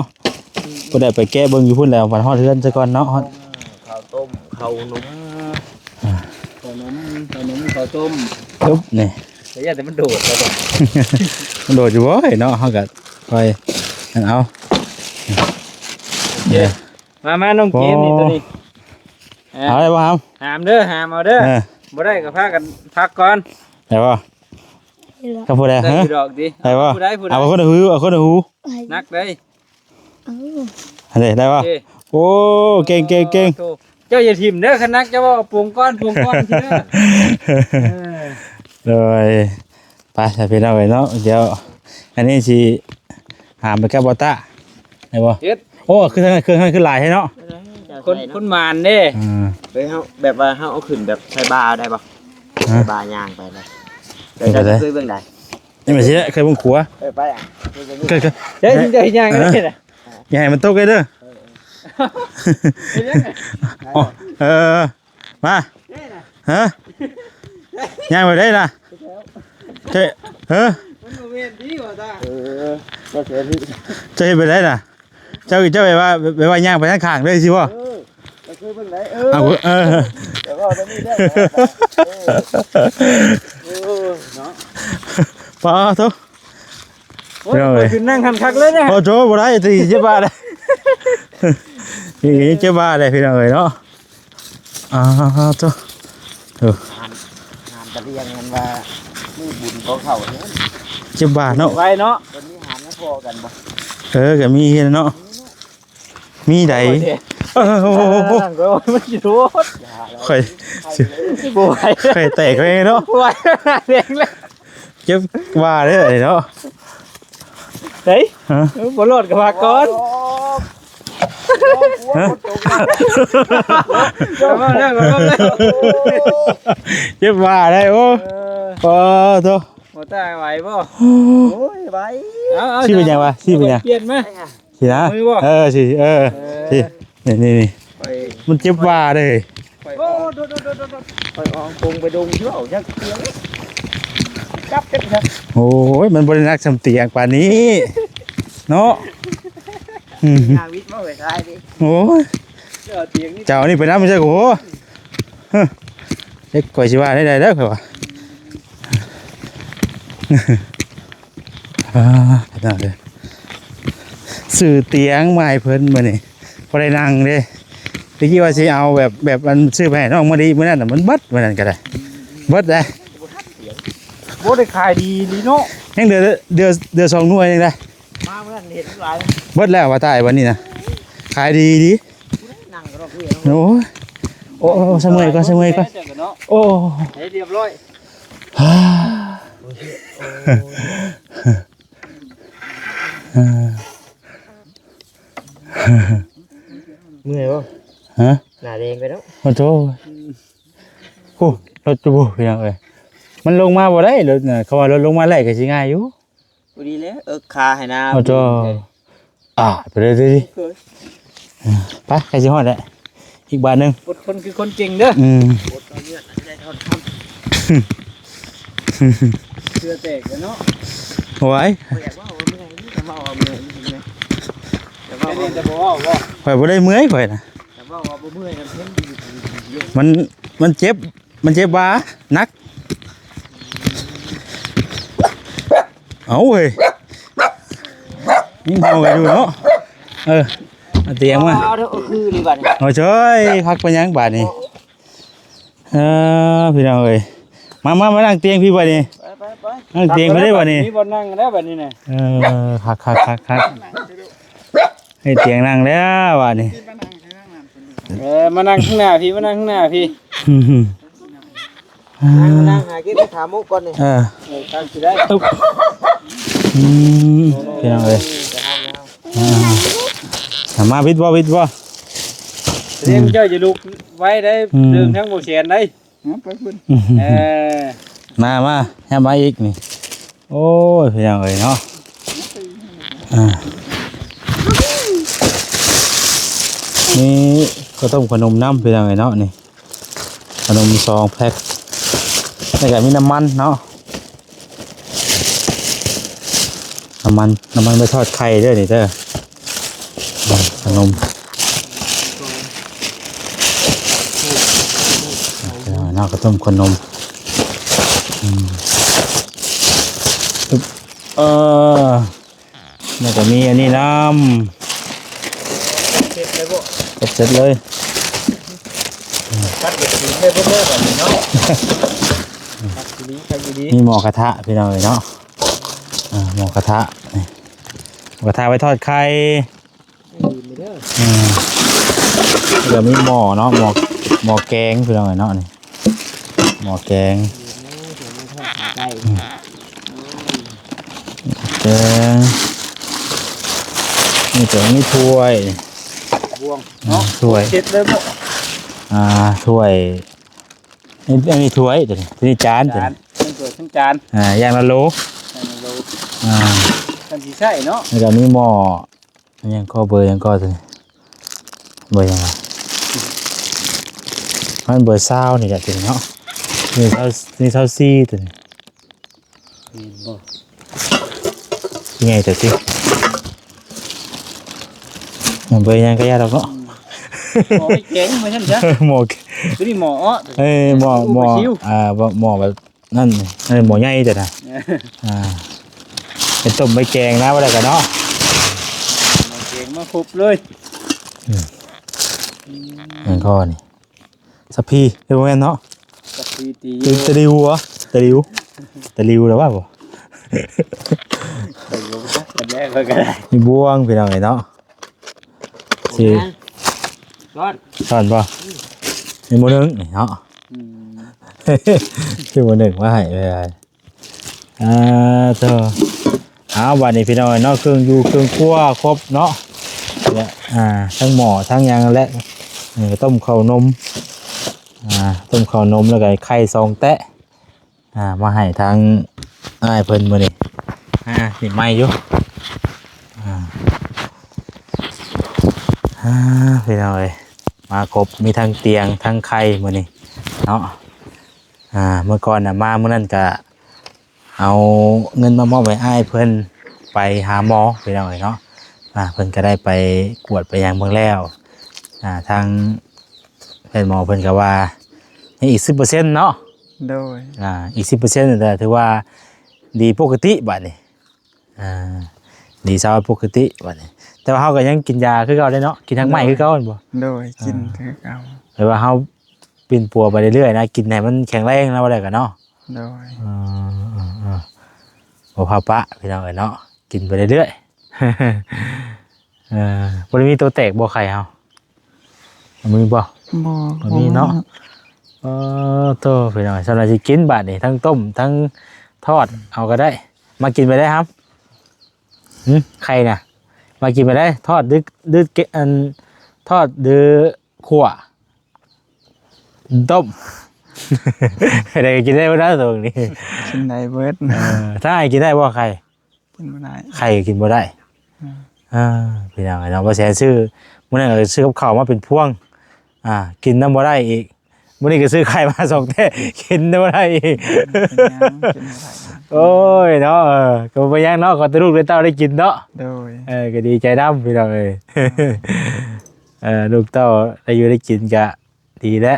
ອືມ ຜູ້ໃດໄປແກະເບິ່ງຢູ່ພຸ້ນແລ້ວ ບັດຮອດເຮືອນຊະກ່ອນເນາະ ຮອດ ເຂົ້າຕົ້ມເຂົ້າໜົມ ອ່າ ເຂົ້າໜົມ ເຂົ້າໜົມ ເຂົ້າຕົ້ມ ປຸບ ນີ້ ແຕ່ຢ່າແຕ່ມັນໂດດແລ້ວ ມັນໂດດຢູ່ບໍ່ເນາະ ເຮົາກໍຄ່ອຍນັ້ນເອົາ ໂອເຄ ມາ ມາ ນ້ອງເກມນີ້ ໂອ້ ໂຕນີ້ ເອົາໄດ້ບໍ່ຫາມ? ຫາມເດີ ຫາມເອົາເດີ ເອີ ບໍ່ໄດ້ກໍພາກັນພັກກ່ອນ ໄດ້ບໍ່? ກັບຜູ້ໃດ? ໄດ້ຢູ່ດອກຕິ ໄດ້ບໍ່? ຜູ້ໃດ ຜູ້ໃດ ເອົາຄົນລະຫູ ເອົາຄົນລະຫູ ໜັກເດ້ ເອົາ ອັນນີ້ໄດ້ບໍ່? ໂອເຄ ໂອ້ ເກັ່ງ ເກັ່ງ ເກັ່ງ ໂອ້ໂທ້ ເຈົ້າຢ່າຖິ້ມເດີ ຄັນໜັກເຈົ້າເວົ້າ ປົງກ່ອນ ປົງກ່ອນ ເດີ ເອີ ໂດຍ ໄປ ພີ່ນ້ອງເອີຍເນາະ ດຽວ ອັນນີ້ຊິຫາມໄປກັບບໍ່ຕາ ໄດ້ບໍ່? ເຮັດ ອ້ ຄືທາງນັ້ນ ເຄື່ອງທາງນັ້ນຄືຫຼາຍແທ້ເນາະ. ຄົນ ຄົນໝານເດ້. ອ່າ ເອີຍ ເຮົາແບບວ່າເຮົາເອົາຂຶ້ນແບບໃສ່ບ່າໄດ້ບໍ່? ຮະ? ໃສ່ບ່າຍ່າງໄປນະ. ເອີຍ ເຈົ້າເຄີຍເບິ່ງໃດ? ຍັງບໍ່ຊິໄດ້ ເຄີຍເບິ່ງຂົວ. ເອີ ໄປ ອ່ະ ເຄີຍ ເຄີຍ ເຄີຍ ເຈົ້າຊິໄດ້ຍ່າງໄດ້ນະ. ຢ່າໃຫ້ມັນຕົກເດີ. ເອີ ເອີ ມາ. ຮະ? ຍ່າງໄປໄດ້ນະ? ເຈົ້າ ຮະ? ມັນບໍ່ແມ່ນຕິວ່າຕາ. ເອີ ເຈົ້າເຮັດໄປໄດ້ນະ? ເຈົ້າ ເຈົ້າແບບວ່າ ແບບວ່າຍ່າງໄປທາງຂ້າງເລີຍຊີ້ບໍ່? ເອີ ເຈົ້າເຄີຍເບິ່ງໄດ? ເອີ ເອົາ ເອີ ແຕ່ວ່າຕອນນີ້ແລ້ວ ເອີ ເອີ ເນາະ. ປາໂທ ໂອ້ຍ ພີ່ນ້ອງເອີຍ ຂ້ອຍຂຶ້ນນັ່ງຫັ້ນຄັກເລີຍນະ. ໂອ້ໂຫ ບໍ່ໄດ້ຕິ ເຈັບບ່າເດ້. ນີ້ເຈັບບ່າເດ້ພີ່ນ້ອງເອີຍເນາະ. ອ້າໂທ ເອີ ຫານ ຫານຕະລຽງ ມັນວ່າມື້ບຸນຂອງເຂົາເດ້. ເຈັບບ່າເນາະ ໄວ້ເນາະ. ເພິ່ນມີຫານມາພໍ້ກັນບໍ່? ເອີ ກໍມີເນາະ. ມີໃດ? ໂອ້ຍ ເອີ ໂອ້ໂຫ ໂອ້ໂຫ ນັ້ນກໍມັນຊິໂທດ. ຂ້ອຍ ຊິ ຊິບໍ່ໄຫວ ຂ້ອຍແຕກເລີຍເນາະ. ບໍ່ໄຫວ ແຕກແລ້ວ. ເຈັບບ່າເດ້ເນາະ. ເຮີ້ຍ ຮະ? ເອີ ບໍ່ລອດກໍວ່າກ່ອນ. ຮະ? ເຈັບບ່າໄດ້ ໂອ້ ເອີ ປາໂທ ບໍ່ຕາຍໄຫວບໍ່? ໂອ້ຍ ໄຫວ. ເອົາ ເອົາ ຊິເປັນຫຍັງວະ? ຊິເປັນຫຍັງ? ປ່ຽນມາ. ຊິນະ ມືບໍ່? ເອີ ຊິ ເອີ ເອີ ຊິ ນີ້ ນີ້ ນີ້ ຂ້ອຍ ມັນເຈັບບ່າເດ້. ຂ້ອຍ ໂອ້ ໂດດ ໂດດ ໂດດ ໂດດ ໂດດ ຂ້ອຍເອົາກົງໄປດົງເທື່ອ ເອົາຈັກເທື່ອ ຈັບເຕັມ ໂອ້ຍ ມັນບໍ່ໄດ້ໜັກສ່ຳຕຽງປານນີ້ເນາະ. ອືມ ນາງວິດມາເອີຍ ຕາຍເດ້. ໂອ້ຍ ເຈົ້າເອົາຕຽງນີ້ ເຈົ້ານີ້ໄປນຳ ບໍ່ໃຊ່ ໂອ້ໂຫ ເອີ ເດັກ ຂ້ອຍຊິວ່າໄດ້ ໄດ້ເດີ ຂ້ອຍວ່າ. ອ່າ ພີ່ນ້ອງເອີຍ ຊື້ຕຽງມາໃຫ້ເພິ່ນມື້ນີ້ ບໍ່ໄດ້ນັ່ງເດ້. ຕະກີ້ວ່າຊິເອົາແບບ ແບບອັນຊື້ໄປໃຫ້ນ້ອງມະລິມື້ນັ້ນນະ ມັນເບິດ ມື້ນັ້ນກໍໄດ້ ເບິດເດ້. ບໍ່ໄດ້ຂາຍດີອີ່ຫຼີເນາະ. ຍັງເຫຼືອ ເຫຼືອ ເຫຼືອສອງໜ່ວຍຍັງໄດ້ ມາມື້ນັ້ນເຫັນຫຼາຍ ເບິດແລ້ວວ່າຕາຍ ວັນນີ້ນະ ຂາຍດີດີ. ນັ່ງກໍດອກເວຍເນາະ. ໂອ້ຍ ໂອ້ ໂອ້ ສະເມື່ອຍກ່ອນ ສະເມື່ອຍກ່ອນ ເຈົ້າກໍເນາະ. ໂອ້ ໃຫ້ຮຽບຮ້ອຍ. ເມື່ອຍບໍ່? ຮະ? ໜ້າແດງໄປແລ້ວ. ໂອ້ໂທ ໂອ້ ລົດຢູ່ບໍ່ ພີ່ນ້ອງເອີຍ ມັນລົງມາບໍ່ໄດ້ລົດນະ. ເຂົາວ່າລົດລົງມາໄລ່ກໍຊິງ່າຍຢູ່. ພໍດີແລ້ວ ເອິກຄາໃຫ້ນາ. ໂອ້ໂທ ອ່າ ໄປເລີຍ ໄປ ໃກ້ຊິຮອດແລ້ວ ອີກບາດໜຶ່ງ. ອົດທົນຄືຄົນເກັ່ງເດີ. ອືມ ອົດຕໍ່ເລືອດ ໄດ້ທອດຄຳ ເຊື່ອແຕກແລ້ວເນາະ. ໂອ້ຍ ບໍ່ຢາກເວົ້າວ່າເມື່ອຍ ແຕ່ເວົ້າວ່າເມື່ອຍ ແຕ່ເວົ້າວ່າ ແຕ່ບໍ່ເວົ້າບໍ່ ຂ້ອຍບໍ່ໄດ້ເມື່ອຍ ຂ້ອຍນະ ແຕ່ເວົ້າວ່າບໍ່ເມື່ອຍນະ ມັນ ມັນເຈັບ ມັນເຈັບບ່າໜັກ. ເອົາເວີຍ ຍັງເຫົ່າກັນຢູ່ເນາະ. ເອີ ເອົາຕຽງມາ ເອົາເດີ ເອົາຄືນີ້ບາດນີ້. ໂອ້ຍ ຄັກປານຫຍັງບາດນີ້. ເອີ ພີ່ນ້ອງເອີຍ ມາ ມາ ມານັ່ງຕຽງພີ້ບາດນີ້. ໄປ ໄປ ໄປ ນັ່ງຕຽງພີ້ເດ້ບາດນີ້. ມີບ່ອນນັ່ງແລ້ວບາດນີ້ນະ. ເອີ ຄັກໆໆໆ ໃຫ້ຕຽງນັ່ງແລ້ວບາດນີ້. ເອີ ມານັ່ງຂ້າງໜ້າພີ້ ມານັ່ງຂ້າງໜ້າພີ້. ອ່າ ນັ່ງ ນັ່ງຫາກິນ ໄປຖາມໝູ່ກ່ອນນີ້. ເອີ ເອີ ຕັ້ງຊິໄດ້ ອຶບ ອືມ ພີ່ນ້ອງເອີຍ ອ່າ ມາ ວິດບໍ່ ວິດບໍ່? ເລື່ອງເຈົ້າຢ່າລຸກໄວໄດ໋ ອືມ ເລື່ອງທາງບໍ່ແສນໄດ໋. ໄປພຸ້ນ ເອີ ມາ ມາ ແຮມມາອີກນີ້. ໂອ້ຍ ພີ່ນ້ອງເອີຍເນາະ ອ່າ ມີເຂົ້າຕົ້ມຂະໜົມນຳ ພີ່ນ້ອງເອີຍເນາະ. ນີ້ ຂະໜົມສອງແພັກ ແລ້ວກໍມີນ້ຳມັນເນາະ ນ້ຳມັນ ນ້ຳມັນໄປທອດໄຂ່ເດີນີ້ເດີ ຂະໜົມເນາະ ເຂົ້າຕົ້ມຂະໜົມ ອືມ ເອີ ແລ້ວກໍມີອັນນີ້ນຳ ເສັດເລີຍບໍ່? ເສັດເລີຍ ຕັດແບບນີ້ໄດ້ເບິດເລີຍບາດນີ້ເນາະ. ຄັກອີ່ຫຼີ ຄັກອີ່ຫຼີ ມີໝໍ້ກະທະ ພີ່ນ້ອງເອີຍເນາະ ອ່າ ໝໍ້ກະທະ ນີ້ ໝໍ້ກະທະໄວ້ທອດໄຂ່ ອືມ ແລ້ວກໍມີໝໍ້ເນາະ ໝໍ້ ໝໍ້ແກງ ພີ່ນ້ອງເອີຍເນາະ ນີ້ ໝໍ້ແກງ ແກງ ນີ້ກໍມີຖ້ວຍ ເນາະ ຖ້ວຍ ເຈັດເລີຍບໍ່ ອ່າ ຖ້ວຍ ອັນນີ້ ອັນນີ້ຖ້ວຍ ຕົວນີ້ ຕົວນີ້ຈານ ຈານ ເປັນຖ້ວຍເປັນຈານ ອ່າ ຢ່າງລະໂຫຼ ຢ່າງລະໂຫຼ ອ່າ ຄັນຊິໃຊ້ເນາະ ແລ້ວກໍມີໝໍ້ ຫຍັງກໍ ເບີຫຍັງກໍຕົວນີ້ ເບີຫຍັງວະ ມັນເບີຊາວນີ້ແຫຼະຕົວນີ້ເນາະ ນີ້ຊາວ ນີ້ຊາວສີ່ຕົວນີ້ ແມ່ນບໍ່ ໃຫຍ່ແທ້ຕິ ມັນເບີຫຍັງກໍຢ່າດອກເນາະ ໝໍ້ໄປແກງວ່າຊັ້ນຊະ ໝໍ້ ຕົວນີ້ໝໍ້ເນາະ ເອີ ໝໍ້ ໝໍ້ ອ່າ ໝໍ້ແບບ ນັ້ນ ເອີ ໝໍ້ໃຫຍ່ແທ້ນະ ອ່າ ໄປຕົ້ມໄປແກງນະ ບໍ່ໄດ້ກໍເນາະ ໝໍ້ແກງມາຄົບເລີຍ ອືມ ແມ່ນກໍນີ້ ສະພີ ເອີ ບໍ່ແມ່ນເນາະ ສະພີຕີ ຕະ ຕະລິວຫວະ ຕະລິວ ຕະລິວແລ້ວວ່າບໍ່ ຕະລິວ ກັນແລ້ວກໍໄດ້ ມີບ່ວງ ພີ່ນ້ອງເອີຍເນາະ ຊິ ຊ້ອນ ຊ້ອນບໍ່ ອືມ ມີໝໍ້ໜຶ້ງນີ້ເນາະ ອືມ ຄືໝໍ້ໜຶ້ງມາໃຫ້ເລີຍ ອ່າ ໂທ້ ເອົາ ບາດນີ້ພີ່ນ້ອງເນາະ ເຄື່ອງຢູ່ເຄື່ອງຄົວຄົບເນາະ ແລະ ອ່າ ທັງໝໍ້ທັງຫຍັງ ແລະ ນີ້ກໍຕົ້ມເຂົ້ານົມ ອ່າ ຕົ້ມເຂົ້ານົມ ແລ້ວກໍໄຂ່ສອງແຕະ ອ່າ ມາໃຫ້ທາງອ້າຍເພິ່ນມື້ນີ້ ອ່າ ນີ້ໃໝ່ຢູ່ ອ່າ ອ່າ ພີ່ນ້ອງເອີຍ ມາຄົບ ມີທັງຕຽງ ທັງໄຂ່ມື້ນີ້ເນາະ ອ່າ ມື້ກ່ອນນະ ມາມື້ນັ້ນກະເອົາເງິນມາມອບໃຫ້ອ້າຍເພິ່ນໄປຫາໝໍ ພີ່ນ້ອງເອີຍເນາະ ອ່າ ເພິ່ນກະໄດ້ໄປກວດໄປຫຍັງເບິ່ງແລ້ວ ອ່າ ທາງແພດໝໍເພິ່ນກະວ່າຍັງອີກສິບເປີເຊັນເນາະ ໂດຍ ອ່າ ອີກສິບເປີເຊັນ ແຕ່ຖືວ່າດີປົກກະຕິບາດນີ້ ອ່າ ດີຊາວປົກກະຕິບາດນີ້ ແຕ່ວ່າເຮົາກໍຍັງກິນຢາຄືເກົ່າເດ້ເນາະ ກິນທາງໄມ້ຄືເກົ່າແມ່ນບໍ່ ໂດຍ ກິນຄືເກົ່າ ແຕ່ວ່າເຮົາປິ່ນປົວໄປເລື້ອຍໆນະ ກິນໃຫ້ມັນແຂງແຮງນະ ວ່າໄດ້ກໍເນາະ ໂດຍ ເອີ ເອີ ເອີ ບໍ່ພາປະ ພີ່ນ້ອງເອີຍເນາະ ກິນໄປເລື້ອຍໆ ເອີ ບໍ່ໄດ້ມີໂຕແຕກບໍ່ໄຂ່ເຮົາ ມີບໍ່ ບໍ່ ບໍ່ມີເນາະ ບໍ່ມີ ເອີ ໂທ້ ພີ່ນ້ອງ ສຳລັບຊິກິນບາດນີ້ ທັງຕົ້ມ ທັງທອດ ເອົາກໍໄດ້ ມາກິນໄປໄດ້ຫຳ ຫຶ ໄຂ່ນະ ມາກິນໄປໄດ້ ທອດ ຫຼື ຫຼື ອັນ ທອດ ຫຼື ຂົ້ວ ຕົ້ມ ໄດ້ ກິນໄດ້ບໍ່ນະ ໂຕນີ້ ກິນໄດ້ເບິດ ເອີ ຖ້າໃຫ້ກິນໄດ້ບໍ່ໄຂ່ ກິນບໍ່ໄດ້ ໄຂ່ກໍກິນບໍ່ໄດ້ ອືມ ເອີ ພີ່ນ້ອງເອີຍເນາະ ບໍ່ແຊຊື້ ມື້ນັ້ນກໍຊື້ກັບເຂົ້າມາເປັນພວງ ອ່າ ກິນນຳບໍ່ໄດ້ອີກ ມື້ນີ້ກໍຊື້ໄຂ່ມາສອງແຕະ ກິນນຳບໍ່ໄດ້ອີກ ເປັນຫຍັງ ກິນບໍ່ໄດ້ ໂອ້ຍເນາະ ເອີ ກໍບໍ່ເປັນຫຍັງເນາະ ຂໍແຕ່ລູກແຕ່ເຕົ້າໄດ້ກິນເນາະ ໂດຍ ເອີ ກໍດີໃຈນຳ ພີ່ນ້ອງເອີຍ ເອີ ລູກເຕົ້າໄດ້ຢູ່ໄດ້ກິນກະ ດີແຫຼະ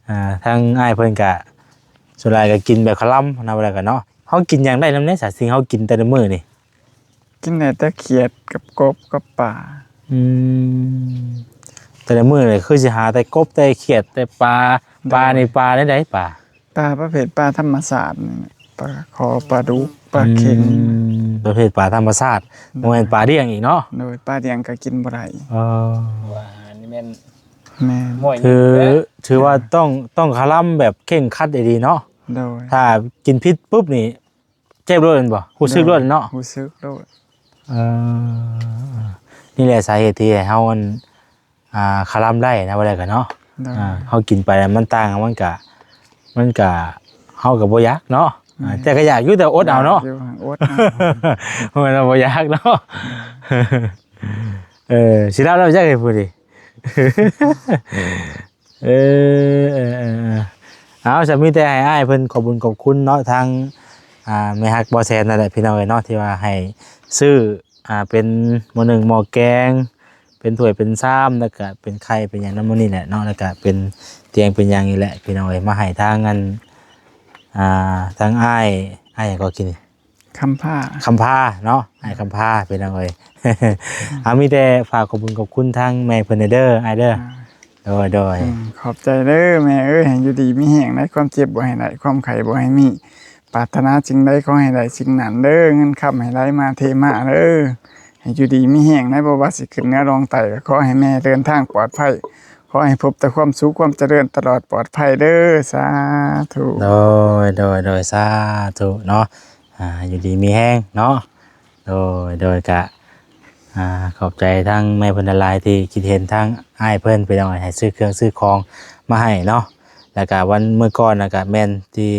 ອ່າ ທາງອ້າຍເພິ່ນກະສ່ວນຫຼາຍກະກິນແບບຄະລຳນະ ວ່າແລ້ວກະເນາະ ເຮົາກິນຫຍັງໄດ້ນຳແດ່ ສາ ສິ່ງເຮົາກິນແຕ່ລະມື້ນີ້ ກິນໄດ້ແຕ່ຂຽດກັບກົບກັບປາ ອືມ ແຕ່ລະມື້ນີ້ຄືຊິຫາແຕ່ກົບແຕ່ຂຽດແຕ່ປາ ໂດຍ ປານີ້ປາແນວໃດ ປາ ປາປະເພດປາທຳມະຊາດນີ້ ປາຄໍ ປາດຸກ ປາເຂັງ ອືມ ປະເພດປາທຳມະຊາດ ໂດຍ ບໍ່ແມ່ນປາລ້ຽງອີກເນາະ ໂດຍ ປາລ້ຽງກໍກິນບໍ່ໄດ້ ເອີ ເພາະວ່າອາຫານນີ້ແມ່ນ ແມ່ນ ຫ້ວຍ ຖື ຖືວ່າຕ້ອງ ຕ້ອງຄະລຳແບບເຄັ່ງຄັດອີ່ຫຼີເນາະ ໂດຍ ຖ້າກິນຜິດປຶບນີ້ເຈັບໂລດແມ່ນບໍ່? ຮູ້ສຶກໂລດເນາະ ຮູ້ສຶກໂລດ ເອີ ນີ້ແຫຼະສາເຫດທີ່ໃຫ້ເຮົາ ອັນ ອ່າ ຄະລຳໄດ້ນະ ວ່າແລ້ວກະເນາະ ໂດຍ ອ່າ ເຮົາກິນໄປແລ້ວມັນຕ່າງ ມັນກະ ມັນກະ ເຮົາກະບໍ່ຢາກເນາະ ແມ່ນ ອ່າ ແຕ່ກະຢາກຢູ່ ແຕ່ອົດເອົາເນາະ ຢາກຢູ່ ອົດເອົາ ບໍ່ແມ່ນວ່າບໍ່ຢາກເນາະ ເອີ ຊິລາວ ລາວຢາກໃຫ້ຜູ້ນີ້ ເອີ ເອີ ເອີ ເອີ ເອົາ ສະ ມີແຕ່ໃຫ້ອ້າຍເພິ່ນຂອບບຸນຂອບຄຸນເນາະ ທາງ ອ່າ ແມ່ຮັກບໍ່ແສນນັ້ນແຫຼະ ພີ່ນ້ອງເອີຍເນາະ ທີ່ວ່າໃຫ້ຊື້ ອ່າ ເປັນໝໍ້ໜຶ້ງ ໝໍ້ແກງ ເປັນຖ້ວຍເປັນຊາມ ແລ້ວກະເປັນໄຂ່ເປັນຫຍັງນຳມື້ນີ້ແຫຼະເນາະ ແລ້ວກະເປັນຕຽງເປັນຫຍັງນີ້ແຫຼະ ພີ່ນ້ອງເອີຍ ມາໃຫ້ທາງ ອັນ ອ່າ ທາງອ້າຍ ອ້າຍຫຍັງກໍກິນ ຄຳພາ ຄຳພາເນາະ ອ້າຍຄຳພາ ພີ່ນ້ອງເອີຍ ເອົາ ມີແຕ່ຝາກຂອບບຸນຂອບຄຸນທາງແມ່ເພິ່ນແດ່ເດີ ອ້າຍເດີ ອ່າ ໂດຍ ໂດຍ ອືມ ຂອບໃຈເດີແມ່ເອີຍ ໃຫ້ຢູ່ດີມີແຮງ ໃນຄວາມເຈັບບໍ່ໃຫ້ໄດ້ ຄວາມໄຂ້ບໍ່ໃຫ້ມີ ປາດຖະໜາສິ່ງໃດຂໍໃຫ້ໄດ້ສິ່ງນັ້ນເດີ ເງິນຄຳໃຫ້ໄຫຼມາເທມາເດີ ໃຫ້ຢູ່ດີມີແຮງ ໃນບໍ່ວ່າຊິຂຶ້ນເໜືອລ່ອງໃຕ້ ກໍຂໍໃຫ້ແມ່ເດີນທາງປອດໄພ ຂໍໃຫ້ພົບແຕ່ຄວາມສຸກຄວາມຈະເລີນຕະຫຼອດປອດໄພເດີ ສາທຸ ໂດຍ ໂດຍ ໂດຍ ສາທຸເນາະ ອ່າ ຢູ່ດີມີແຮງເນາະ ໂດຍ ໂດຍ ກະ ອ່າ ຂອບໃຈທາງແມ່ເພິ່ນຫຼາຍໆ ທີ່ຄິດເຫັນທາງອ້າຍເພິ່ນ ພີ່ນ້ອງເອີຍ ໃຫ້ຊື້ເຄື່ອງຊື້ຂອງມາໃຫ້ເນາະ. ແລ້ວກະວັນມື້ກ່ອນນະ ກະແມ່ນທີ່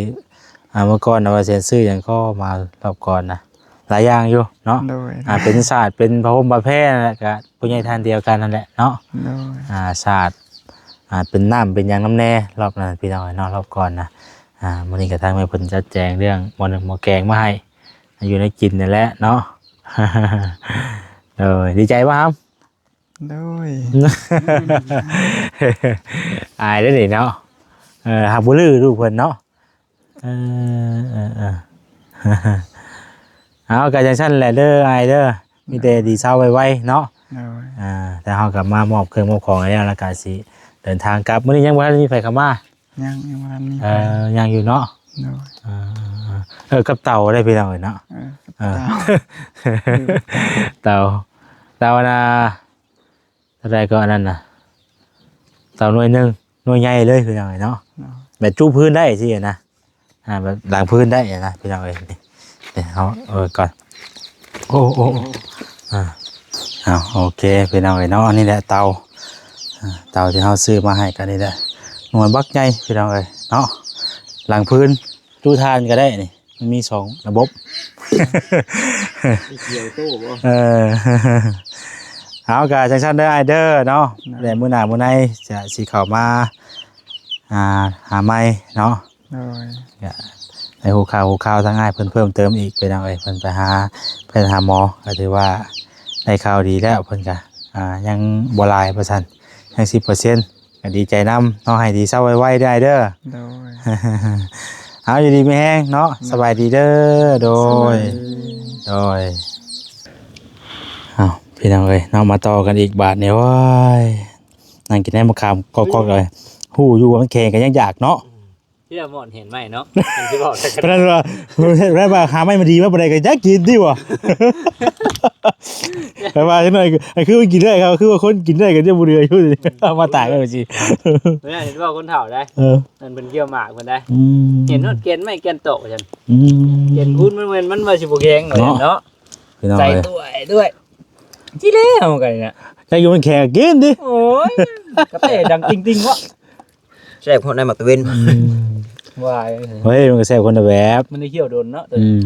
ອ່າ ມື້ກ່ອນນະ ວ່າຊິຊື້ຫຍັງກໍມາຮອບກ່ອນນະ ຫຼາຍຢ່າງຢູ່ເນາະ. ໂດຍ ອ່າ ເປັນສາດ ເປັນຜ້າຫົ່ມຜ້າແພ ແລ້ວກະຜູ້ໃຫຍ່ທ່ານດຽວກັນນັ້ນແຫຼະເນາະ. ໂດຍ ອ່າ ສາດ ອ່າ ເປັນນ້ຳເປັນຫຍັງນຳແດ່ ຮອບນັ້ນ ພີ່ນ້ອງເອີຍເນາະ ຮອບກ່ອນນະ. ອ່າ ມື້ນີ້ກະທາງແມ່ເພິ່ນຈັດແຈງເລື່ອງໝໍ້ໜຶ້ງໝໍ້ແກງມາໃຫ້ ຢູ່ໃນກິນນີ້ແຫຼະເນາະ. ໂດຍ ດີໃຈບໍ່ຫຳ? ໂດຍ ອາຍເດ້ນີ້ເນາະ. ເອີ ຫາກບໍ່ລືລູກເພິ່ນເນາະ. ເອີ ເອີ ເອີ ເອົາ ກະຈັ່ງຊັ້ນແຫຼະເດີອ້າຍເດີ ມີແຕ່ດີເຊົາໄວໆເນາະ. ໂດຍ ອ່າ ແຕ່ເຮົາກະມາມອບເຄື່ອງມອບຂອງໃຫ້ແລ້ວ ແລ້ວກະຊິເດີນທາງກັບ. ມື້ນີ້ຍັງບໍ່ທັນມີໃຜເຂົ້າມາ? ຍັງ ຍັງບໍ່ທັນມີໃຜ. ເອີ ຍັງຢູ່ເນາະ. ໂດຍ ເອີ ເອີ ກັບເຕົາໄດ້ພີ່ນ້ອງເອີຍເນາະ. ເອີ ກັບເຕົາ ເອີ ເຕົາ ເຕົານະ ເທົ່າໃດກໍອັນນັ້ນນະ ເຕົາໜ່ວຍໜຶ່ງ ໜ່ວຍໃຫຍ່ເລີຍພີ່ນ້ອງເອີຍເນາະ. ໂດຍ ແບບຈຸພື້ນໄດ້ຊີ້ນະ ອ່າ ແບບລ້າງພື້ນໄດ້ນະ ພີ່ນ້ອງເອີຍ. ນີ້ ນີ້ເຮົາເອົາໄວ້ກ່ອນ. ໂອ້ ໂອ້ ໂອ້ ອ່າ ເອົາ ໂອເຄ ພີ່ນ້ອງເອີຍເນາະ. ນີ້ແຫຼະເຕົາ ອ່າ ເຕົາທີ່ເຮົາຊື້ມາໃຫ້ກະນີ້ແຫຼະ ໜ່ວຍບັກໃຫຍ່ພີ່ນ້ອງເອີຍເນາະ. ລ້າງພື້ນ ຈຸຖ່ານກໍໄດ້ນີ້ ມັນມີສອງລະບົບ. ມີກ່ຽວໂຕ້ບໍ່? ເອີ ເອົາ ກະຈັ່ງຊັ້ນເດີອ້າຍເດີເນາະ. ໂດຍ ແລ້ວມື້ໜ້າມື້ໃນຈະຊິເຂົ້າມາ ອ່າ ຫາໃໝ່ເນາະ. ໂດຍ ກະໄດ້ຮູ້ຂ່າວຮູ້ຂ່າວທາງອ້າຍເພິ່ນເພີ່ມເຕີມອີກ ພີ່ນ້ອງເອີຍ. ເພິ່ນໄປຫາແພດຫາໝໍ ກະຖືວ່າໄດ້ຂ່າວດີແລ້ວ. ເພິ່ນກະ ອ່າ ຍັງບໍ່ຫຼາຍວ່າຊັ້ນ ຍັງສິບເປີເຊັນ ກະດີໃຈນຳເນາະ. ໃຫ້ດີເຊົາໄວໆເດີອ້າຍເດີ. ໂດຍ ເອົາ ຢູ່ດີມີແຮງເນາະ. ໂດຍ ສະບາຍດີເດີ. ໂດຍ ສະບາຍດີ ໂດຍ. ເອົາ ພີ່ນ້ອງເອີຍເນາະ ມາຕໍ່ກັນອີກບາດນີ້. ໂອ້ຍ ນັ່ງກິນໃນໝາກຂາມກອກໆເລີຍ ຮູ້ຢູ່ວ່າມັນແຂງກະຍັງຢາກເນາະ. ເພື່ອໝອນເຫັນໃໝ່ເນາະ ເພິ່ນຊິບອກ ປານນັ້ນວ່າ ເຮັດໄດ້ວ່າຫາໄມ້ມາດີມາປານໃດກໍຢາກກິນຕິວະ. ແຕ່ວ່າຈັກໜ້ອຍ ຄືມັນກິນໄດ້ ຄືວ່າຄົນກິນໄດ້ກໍຈະບໍ່ເຫຼືອຢູ່ ເອົາມາຕາກໄວ້ຊິ. ເວລາເຫັນວ່າຄົນເຖົ້າໄດ໋ ເອີ ນັ້ນເພິ່ນກ່ຽວໝາກເພິ່ນໄດ໋ ອືມ ເຫັນຮອດແກ່ນໄມ້ແກ່ນຕອກຊັ້ນ ອືມ ແກ່ນພຸ້ນ ມັນແມ່ນ ມັນວ່າຊິບໍ່ແຂງເນາະ ເນາະ ພີ່ນ້ອງ ໃສ່ ເອີຍ ຖ້ວຍດ້ວຍ ຊິແລ້ວກັນນະ ຈັກຢູ່ມັນແຂງກິນຕິ ໂອ້ຍ ກາແຟດັງຕິ່ງໆເນາະ. ແຊບໂພດໃນໝາກຕະເວັນ ອືມ ວ່າ ເຮີ້ຍ ມັນກໍແຊບຄົນລະແບບ ມັນໄດ້ຂ້ຽວດົນເນາະ ອືມ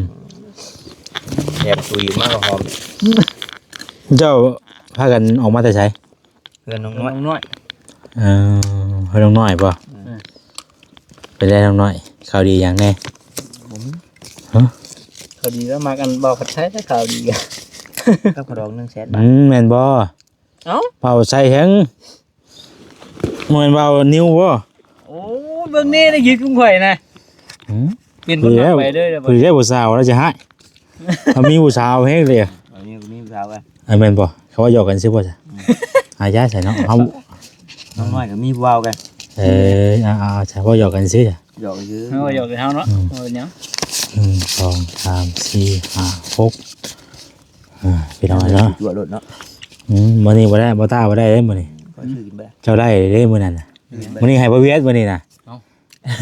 ແຊບ ສູຍມາກໍຫອມ. ເຈົ້າພາກັນອອກມາແຕ່ໃສ? ເຮືອນນ້ອງນ້ອຍ ນ້ອງນ້ອຍ ເອີ ເຮືອນນ້ອງນ້ອຍບໍ່? ອືມ ເປັນໄດນ້ອງນ້ອຍ ຂ່າວດີຫຍັງແດ່? ບໍ່ມີ ຮະ? ຂ່າວດີແລ້ວ ມັກອັນບໍ່າພັດໄທແລ້ວ ຂ່າວດີກັບຂະດອງໜຶ່ງແສນບາດ ອືມ ແມ່ນບໍ່? ເອົ້າ ເວົ້າໃສ່ແຮງ ບໍ່ແມ່ນເວົ້ານິວບໍ່? ໂອ້ຍ ເບິ່ງນີ້ໄດ້ຍິນຂອງຂ້ອຍນະ ຫືມ ເປັນຄົນມັກໄປເດີ ຜູ້ໃດຜູ້ສາວລາວຈະຮ້າຍ ເຮົາມີຜູ້ສາວແຮງເດ ອັນນີ້ກໍມີຜູ້ສາວກັນ ເອີ ແມ່ນບໍ່? ເຂົາເວົ້າຫຍອກກັນຊື່ບໍ່ຊະ ອືມ ອາ ຢ່າໃສ່ເນາະ ເຮົາ ນ້ອງນ້ອຍກໍມີຜູ້ບ່າວກັນ ເອີ ເອົາໆ ເວົ້າຫຍອກກັນຊື່ ຫຍອກຊື່ ເຮົາຫຍອກເຮົາເນາະ ອືມ ເວົ້າຫຍັງ ໜຶ່ງ ສອງ ສາມ ສີ່ ຫ້າ ຫົກ ອ່າ ພີ່ນ້ອງເນາະ ຈົວໂລດເນາະ ອືມ ມື້ນີ້ບໍ່ໄດ້ ບໍ່ຕ້າບໍ່ໄດ້ເດ້ມື້ນີ້ ຂ້ອຍຊື້ກິນບໍ່ໄດ້ ເຈົ້າໄດ້ເດ້ມື້ນັ້ນນະ ຊື້ກິນບໍ່ໄດ້ ມື້ນີ້ໃຫ້ບໍ່ວຽດມື້ນີ້ນະ ເອົ້າ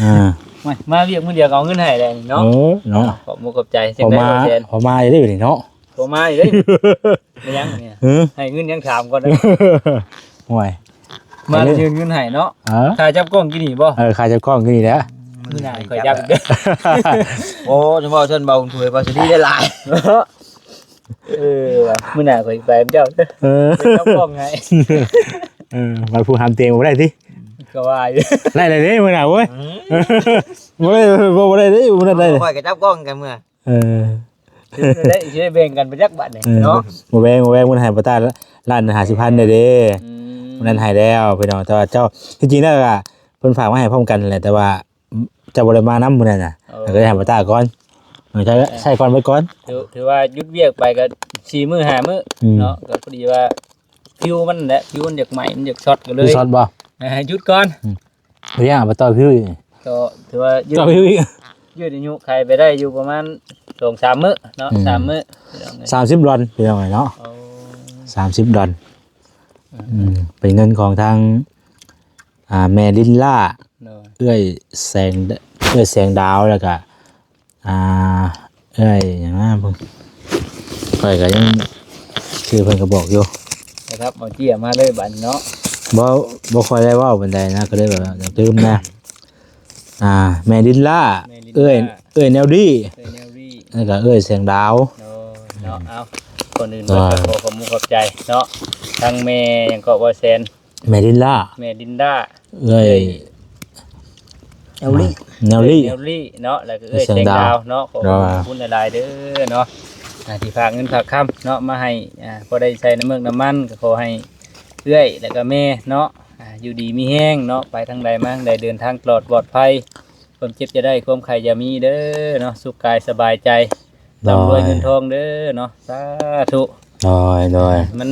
ອ່າ ມາ ມາວຽກມື້ດຽວກໍເອົາເງິນໃຫ້ແລ້ວນີ້ເນາະ ເອີ ເນາະ ຂອບມຸກຂອບໃຈ ພໍມາ ພໍມາຢູ່ເດ້ນີ້ເນາະ ພໍມາຢູ່ເດ້ ແມ່ນຫຍັງນີ້ ເອີ ໃຫ້ເງິນຍັງຖາມກ່ອນເດີ ໂອ້ຍ ມາຍື່ນເງິນໃຫ້ເນາະ ເອີ ຄ່າຈັບກ້ອງກິນນີ້ບໍ່ ເອີ ຄ່າຈັບກ້ອງກິນນີ້ແຫຼະ ມື້ໜ້າຂ້ອຍຈັບອີກເດີ ໂອ້ ຈະເວົ້າເຖິງເບົາເຜີຍພາສີໄດ້ຫຼາຍ ເອີ ມື້ໜ້າຂ້ອຍໄປນຳເຈົ້າເດີ ເອີ ໄປຈັບກ້ອງໃຫ້ ເອີ ມາຜູ້ຫາມຕຽງບໍ່ໄດ້ຕິ ກໍວ່າຢູ່ ໄດ້ເລີຍເດ້ມື້ໜ້າເວີຍ ອືມ ບໍ່ໄດ້ ບໍ່ ບໍ່ໄດ້ເດ້ມື້ນັ້ນໄດ້ ຂ້ອຍກໍຈັບກ້ອງກັນເມື່ອ ເອີ ຊິໄດ້ ຊິໄດ້ແບ່ງກັນໄປຈັກບາດນີ້ ເອີ ເນາະ ບໍ່ແບ່ງ ບໍ່ແບ່ງ ມື້ນັ້ນໃຫ້ປະຕາລ້ານຫ້າສິບພັນໄດ້ເດ້ ອືມ ມື້ນັ້ນໃຫ້ແລ້ວພີ່ນ້ອງ ແຕ່ວ່າເຈົ້າ ທີ່ຈິງແລ້ວກໍເພິ່ນຝາກມາໃຫ້ພ້ອມກັນແຫຼະ ແຕ່ວ່າ ເຈົ້າບໍ່ໄດ້ມານຳມື້ນັ້ນນະ ເອີ ກໍເລີຍໃຫ້ປະຕາກ່ອນ ເອີ ໃຊ້ ໃຊ້ກ່ອນໄວ້ກ່ອນ ຖື ຖືວ່າຢຸດວຽກໄປກໍສີ່ມື້ຫ້າມື້ ອືມ ເນາະ ກໍພໍດີວ່າຜິວມັນແຫຼະ ຜິວມັນຢາກໄໝ້ ມັນຢາກຊັອດ ກໍເລີຍ ມັນຊັອດບໍ່? ເອີ ໃຫ້ຢຸດກ່ອນ ອືມ ເປັນຫຍັງໄປຕໍ່ຜິວອີກ ກໍຖືວ່າຢືດ ຕໍ່ຜິວອີກ ຢືດອາຍຸໄຂໄປໄດ້ຢູ່ປະມານສອງສາມມື້ເນາະ ອືມ ສາມມື້ ສາມສິບດອນ ພີ່ນ້ອງເອີຍເນາະ ໂອ້ ສາມສິບດອນ ອືມ ອືມ ເປັນເງິນຂອງທາງ ອ່າ ແມ່ລິນລາ ໂດຍ ເອື້ອຍແສງ ເອື້ອຍແສງດາວ ແລ້ວກະ ອ່າ ເອື້ອຍຫຍັງນະ ຂ້ອຍກະຍັງ ຊື່ເພິ່ນກໍບອກຢູ່ ນະຄັບ ເອົາເຈ້ຍມາເລີຍບາດນີ້ເນາະ. ບໍ່ ບໍ່ຄ່ອຍໄດ້ເວົ້າປານໃດນະ ກໍເລີຍແບບວ່າຢາກຕື່ມນະ. ອ່າ ແມ່ລິນລາ ແມ່ລິນລາ ເອື້ອຍ ເອື້ອຍແນວດີ ເອື້ອຍແນວດີ ແລ້ວກໍເອື້ອຍແສງດາວ. ໂດຍເນາະ ເອົາ ກ່ອນອື່ນເບິດກໍຂໍຂອບມຸກຂອບໃຈເນາະ ທັງແມ່ຫຍັງເກາະ ບໍ່ແສນ ແມ່ລິນລາ ແມ່ລິນລາ ເອື້ອຍ ເອື້ອຍ ແນວລີ ແນວລີ ເອື້ອຍແນວລີເນາະ ແລ້ວກໍເອື້ອຍແສງດາວເນາະ. ໂດຍ ຂອບຄຸນຫຼາຍໆເດີເນາະ ອ່າ ທີ່ຝາກເງິນຝາກຄຳເນາະ ມາໃຫ້ ອ່າ ພໍໄດ້ໃຊ້ນ້ຳເມືອກນ້ຳມັນ ກໍຂໍໃຫ້ເອື້ອຍ ແລ້ວກໍແມ່ເນາະ ອ່າ ຢູ່ດີມີແຮງເນາະ ໄປທາງໃດມາທາງໃດ ເດີນທາງຕະຫຼອດປອດໄພ ຄວາມເຈັບຢ່າໄດ້ ຄວາມໄຂ້ຢ່າມີເດີເນາະ ສຸກກາຍສະບາຍໃຈ ໂດຍ ລ່ຳລວຍເງິນທອງເດີເນາະ ສາທຸ. ໂດຍ ໂດຍ ມັນ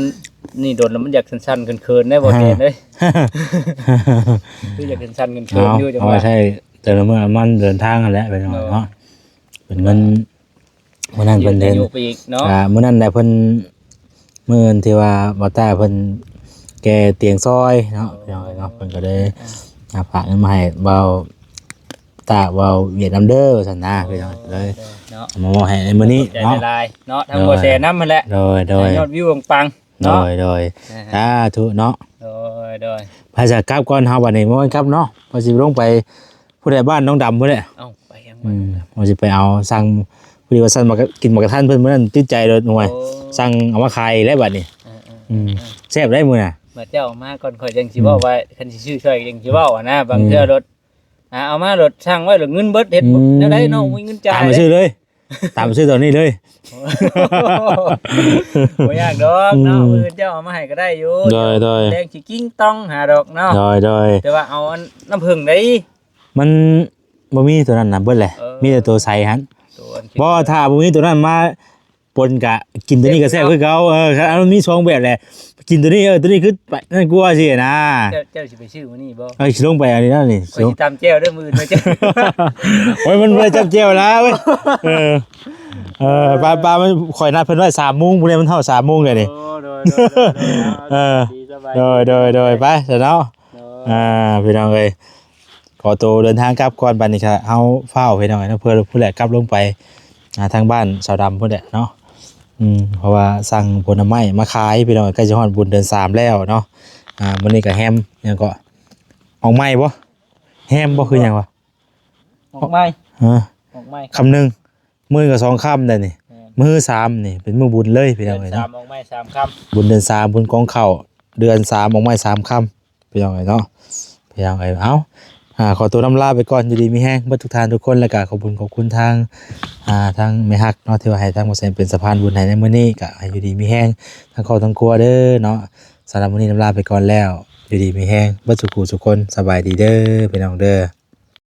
ນີ້ດົນແລ້ວມັນຢາກສັ່ນໆເຂີນໆເດ້ ບໍ່ແກ່ນເອີຍ ຄືຢາກສັ່ນໆເຂີນໆຢູ່ ເອົາ ຈັ່ງ ເອົາໄວ້ ວ່າ ໃຊ້ເຕີມນ້ຳມັນເດີນທາງຫັ້ນແຫຼະ ພີ່ນ້ອງເນາະ. ໂດຍ ເປັນເງິນ ມື້ນັ້ນເພິ່ນເດີນ ຢືດອາຍຸໄປອີກເນາະ ອ່າ ມື້ນັ້ນແຫຼະເພິ່ນ ມື້ທີ່ວ່າບ່າວຕ້າເພິ່ນແກ່ຕຽງຊອຍເນາະ ໂອ້ ພີ່ນ້ອງເອີຍເນາະ ເພິ່ນກໍເລີຍ ອ່າ ຝາກເງິນມາໃຫ້ບ່າວຕ້າ ບ່າວຫວຽດນຳເດີວ່າຊັ້ນນະ ໂອ້ ພີ່ນ້ອງເອີຍ ໂດຍ ເນາະ ເອົາມາມອບໃຫ້ໃນມື້ນີ້ເນາະ ຂອບໃຈຫຼາຍໆເນາະ ທັງ ໂດຍ ບໍ່ແສນນຳຫັ້ນແຫຼະ ໂດຍ ໂດຍ ໃຫ້ຍອດວິວປັງໆເນາະ ໂດຍ ໂດຍ ອ່າ ສາທຸເນາະ ໂດຍ ໂດຍ ໄປ ສະ ກັບກ່ອນເຮົາບັດນີ້ ບໍ່ກັບເນາະ ວ່າຊິລົງໄປ ຜູ້ໃດ ບ້ານນ້ອງດຳພຸ້ນແຫຼະ ເອົ້າ ໄປຫຍັງ ອືມ ວ່າຊິໄປເອົາ ສັ່ງ ພໍດີວ່າສັ່ງໝາກ ກິນໝາກກະທັນເພິ່ນມື້ນັ້ນ ຕິດໃຈໂລດ ໂອ້ຍ ໂອ້ ສັ່ງເອົາມາຂາຍແລ້ວບັດນີ້ ເອີໆ ອືມ ເອີໆ ແຊບໄດ໋ມື້ນະ ບາດເຈົ້າເອົາມາກ່ອນ ຂ້ອຍຈັ່ງຊິເວົ້າ ອືມ ວ່າຄັນຊິຊື້ຊ່ອຍກໍຈັ່ງຊິເວົ້າຫັ້ນນະ ບາງເທື່ອ ອືມ ໂລດ ອ່າ ເອົາມາໂລດ ສັ່ງໄວ້ໂລດ ເງິນເບິດ ເຮັດ ອືມ ແນວໃດເນາະ ບໍ່ມີເງິນຈ່າຍ ຕາມໄປຊື້ເລີຍ ຕາມໄປຊື້ຕອນນີ້ເລີຍ ບໍ່ຍາກດອກເນາະ ອືມ ມື້ອື່ນເຈົ້າເອົາມາໃຫ້ກໍໄດ້ຢູ່ ໂດຍ ໂດຍ ແລງຊິກິ້ງຕ້ອງຫາດອກເນາະ ໂດຍ ໂດຍ ແຕ່ວ່າເອົາອັນນ້ຳເຜິ້ງໄດ໋ ມັນບໍ່ມີຕົວນັ້ນນະ ເບິດແຫຼະ ເອີ ມີແຕ່ຕົວໃສຫັ້ນ ຕົວອັນ ບໍ່ ຖ້າບໍ່ມີຕົວນັ້ນມາປົນກະກິນຕົວນີ້ກໍແຊບຄືເກົ່າ ເອີ ຄັນມັນມີສອງແບບແຫຼະ ກິນຕົວນີ້ ເອີ ຕົວນີ້ຄືໄປນັ້ນກວ່າຊີ້ນະ ເຈົ້າ ເຈົ້າຊິໄປຊື້ມື້ນີ້ບໍ່? ເອີ ຊິລົງໄປອັນນີ້ແລ້ວນີ້ ຂ້ອຍຊິຕຳແຈ່ວເດີມື້ອື່ນມາເຈົ້າ ໂອ້ຍ ມັນບໍ່ໄດ້ຕຳແຈ່ວແລ້ວເວີຍ ເອີ ເອີ ປາ ປາ ມັນ ຂ້ອຍນັດເພິ່ນໄວ້ສາມໂມງ ຜູ້ໃດມັນເທົ່າສາມໂມງແລ້ວນີ້ ໂອ້ ໂດຍ ໂດຍ ໂດຍ ເອີ ສະບາຍດີ ໂດຍ ໂດຍ ໂດຍ ໄປຊະເນາະ ໂດຍ ອ່າ ພີ່ນ້ອງເອີຍ ຂໍໂຕເດີນທາງກັບກ່ອນ ບັດນີ້ກະເຮົາຟ້າວ ພີ່ນ້ອງເອີຍເນາະ ເພື່ອພຸ້ນແຫຼະ ກັບລົງໄປ ອ່າ ທາງບ້ານສາວດຳພຸ້ນແຫຼະເນາະ ອືມ ເພາະວ່າສັ່ງຜົນໄມ້ມາຂາຍ ພີ່ນ້ອງເອີຍ ໃກ້ຊິຮອດບຸນເດືອນສາມແລ້ວເນາະ ອ່າ ມື້ນີ້ກະແຮມ ຫຍັງເກາະ ອອກໃໝ່ບໍ່ ແຮມບໍ່ ຄືຫຍັງວະ ອອກໃໝ່ ຮະ ອອກໃໝ່ ຄ່ຳໜຶ່ງ ມື້ກໍສອງຄ່ຳໄດ໋ນີ້ ແມ່ນ ມື້ສາມນີ້ເປັນມື້ບຸນເລີຍ ພີ່ນ້ອງເອີຍເນາະ ເດືອນສາມອອກໃໝ່ສາມຄ່ຳ ບຸນເດືອນສາມ ບຸນກອງເຂົ້າ ເດືອນສາມອອກໃໝ່ສາມຄ່ຳ ພີ່ນ້ອງເອີຍເນາະ ພີ່ນ້ອງເອີຍ ເອົ້າ ອ່າ ຂໍຕົວລຳລາໄປກ່ອນ ຢູ່ດີມີແຮງເບິດທຸກທ່ານທຸກຄົນ ແລ້ວກະຂອບຄຸນຂອບຄຸນທາງ ອ່າ ທາງແມ່ຮັກເນາະ ທີ່ວ່າໃຫ້ທາງບໍ່ແສນເປັນສະພານບຸນໃຫ້ໃນມື້ນີ້ ກະໃຫ້ຢູ່ດີມີແຮງທັງຄອບທັງຄົວເດີເນາະ ສຳລັບມື້ນີ້ລຳລາໄປກ່ອນແລ້ວ ຢູ່ດີມີແຮງເບິດສູ່ຜູ້ສູ່ຄົນ ສະບາຍດີເດີ ພີ່ນ້ອງເດີ.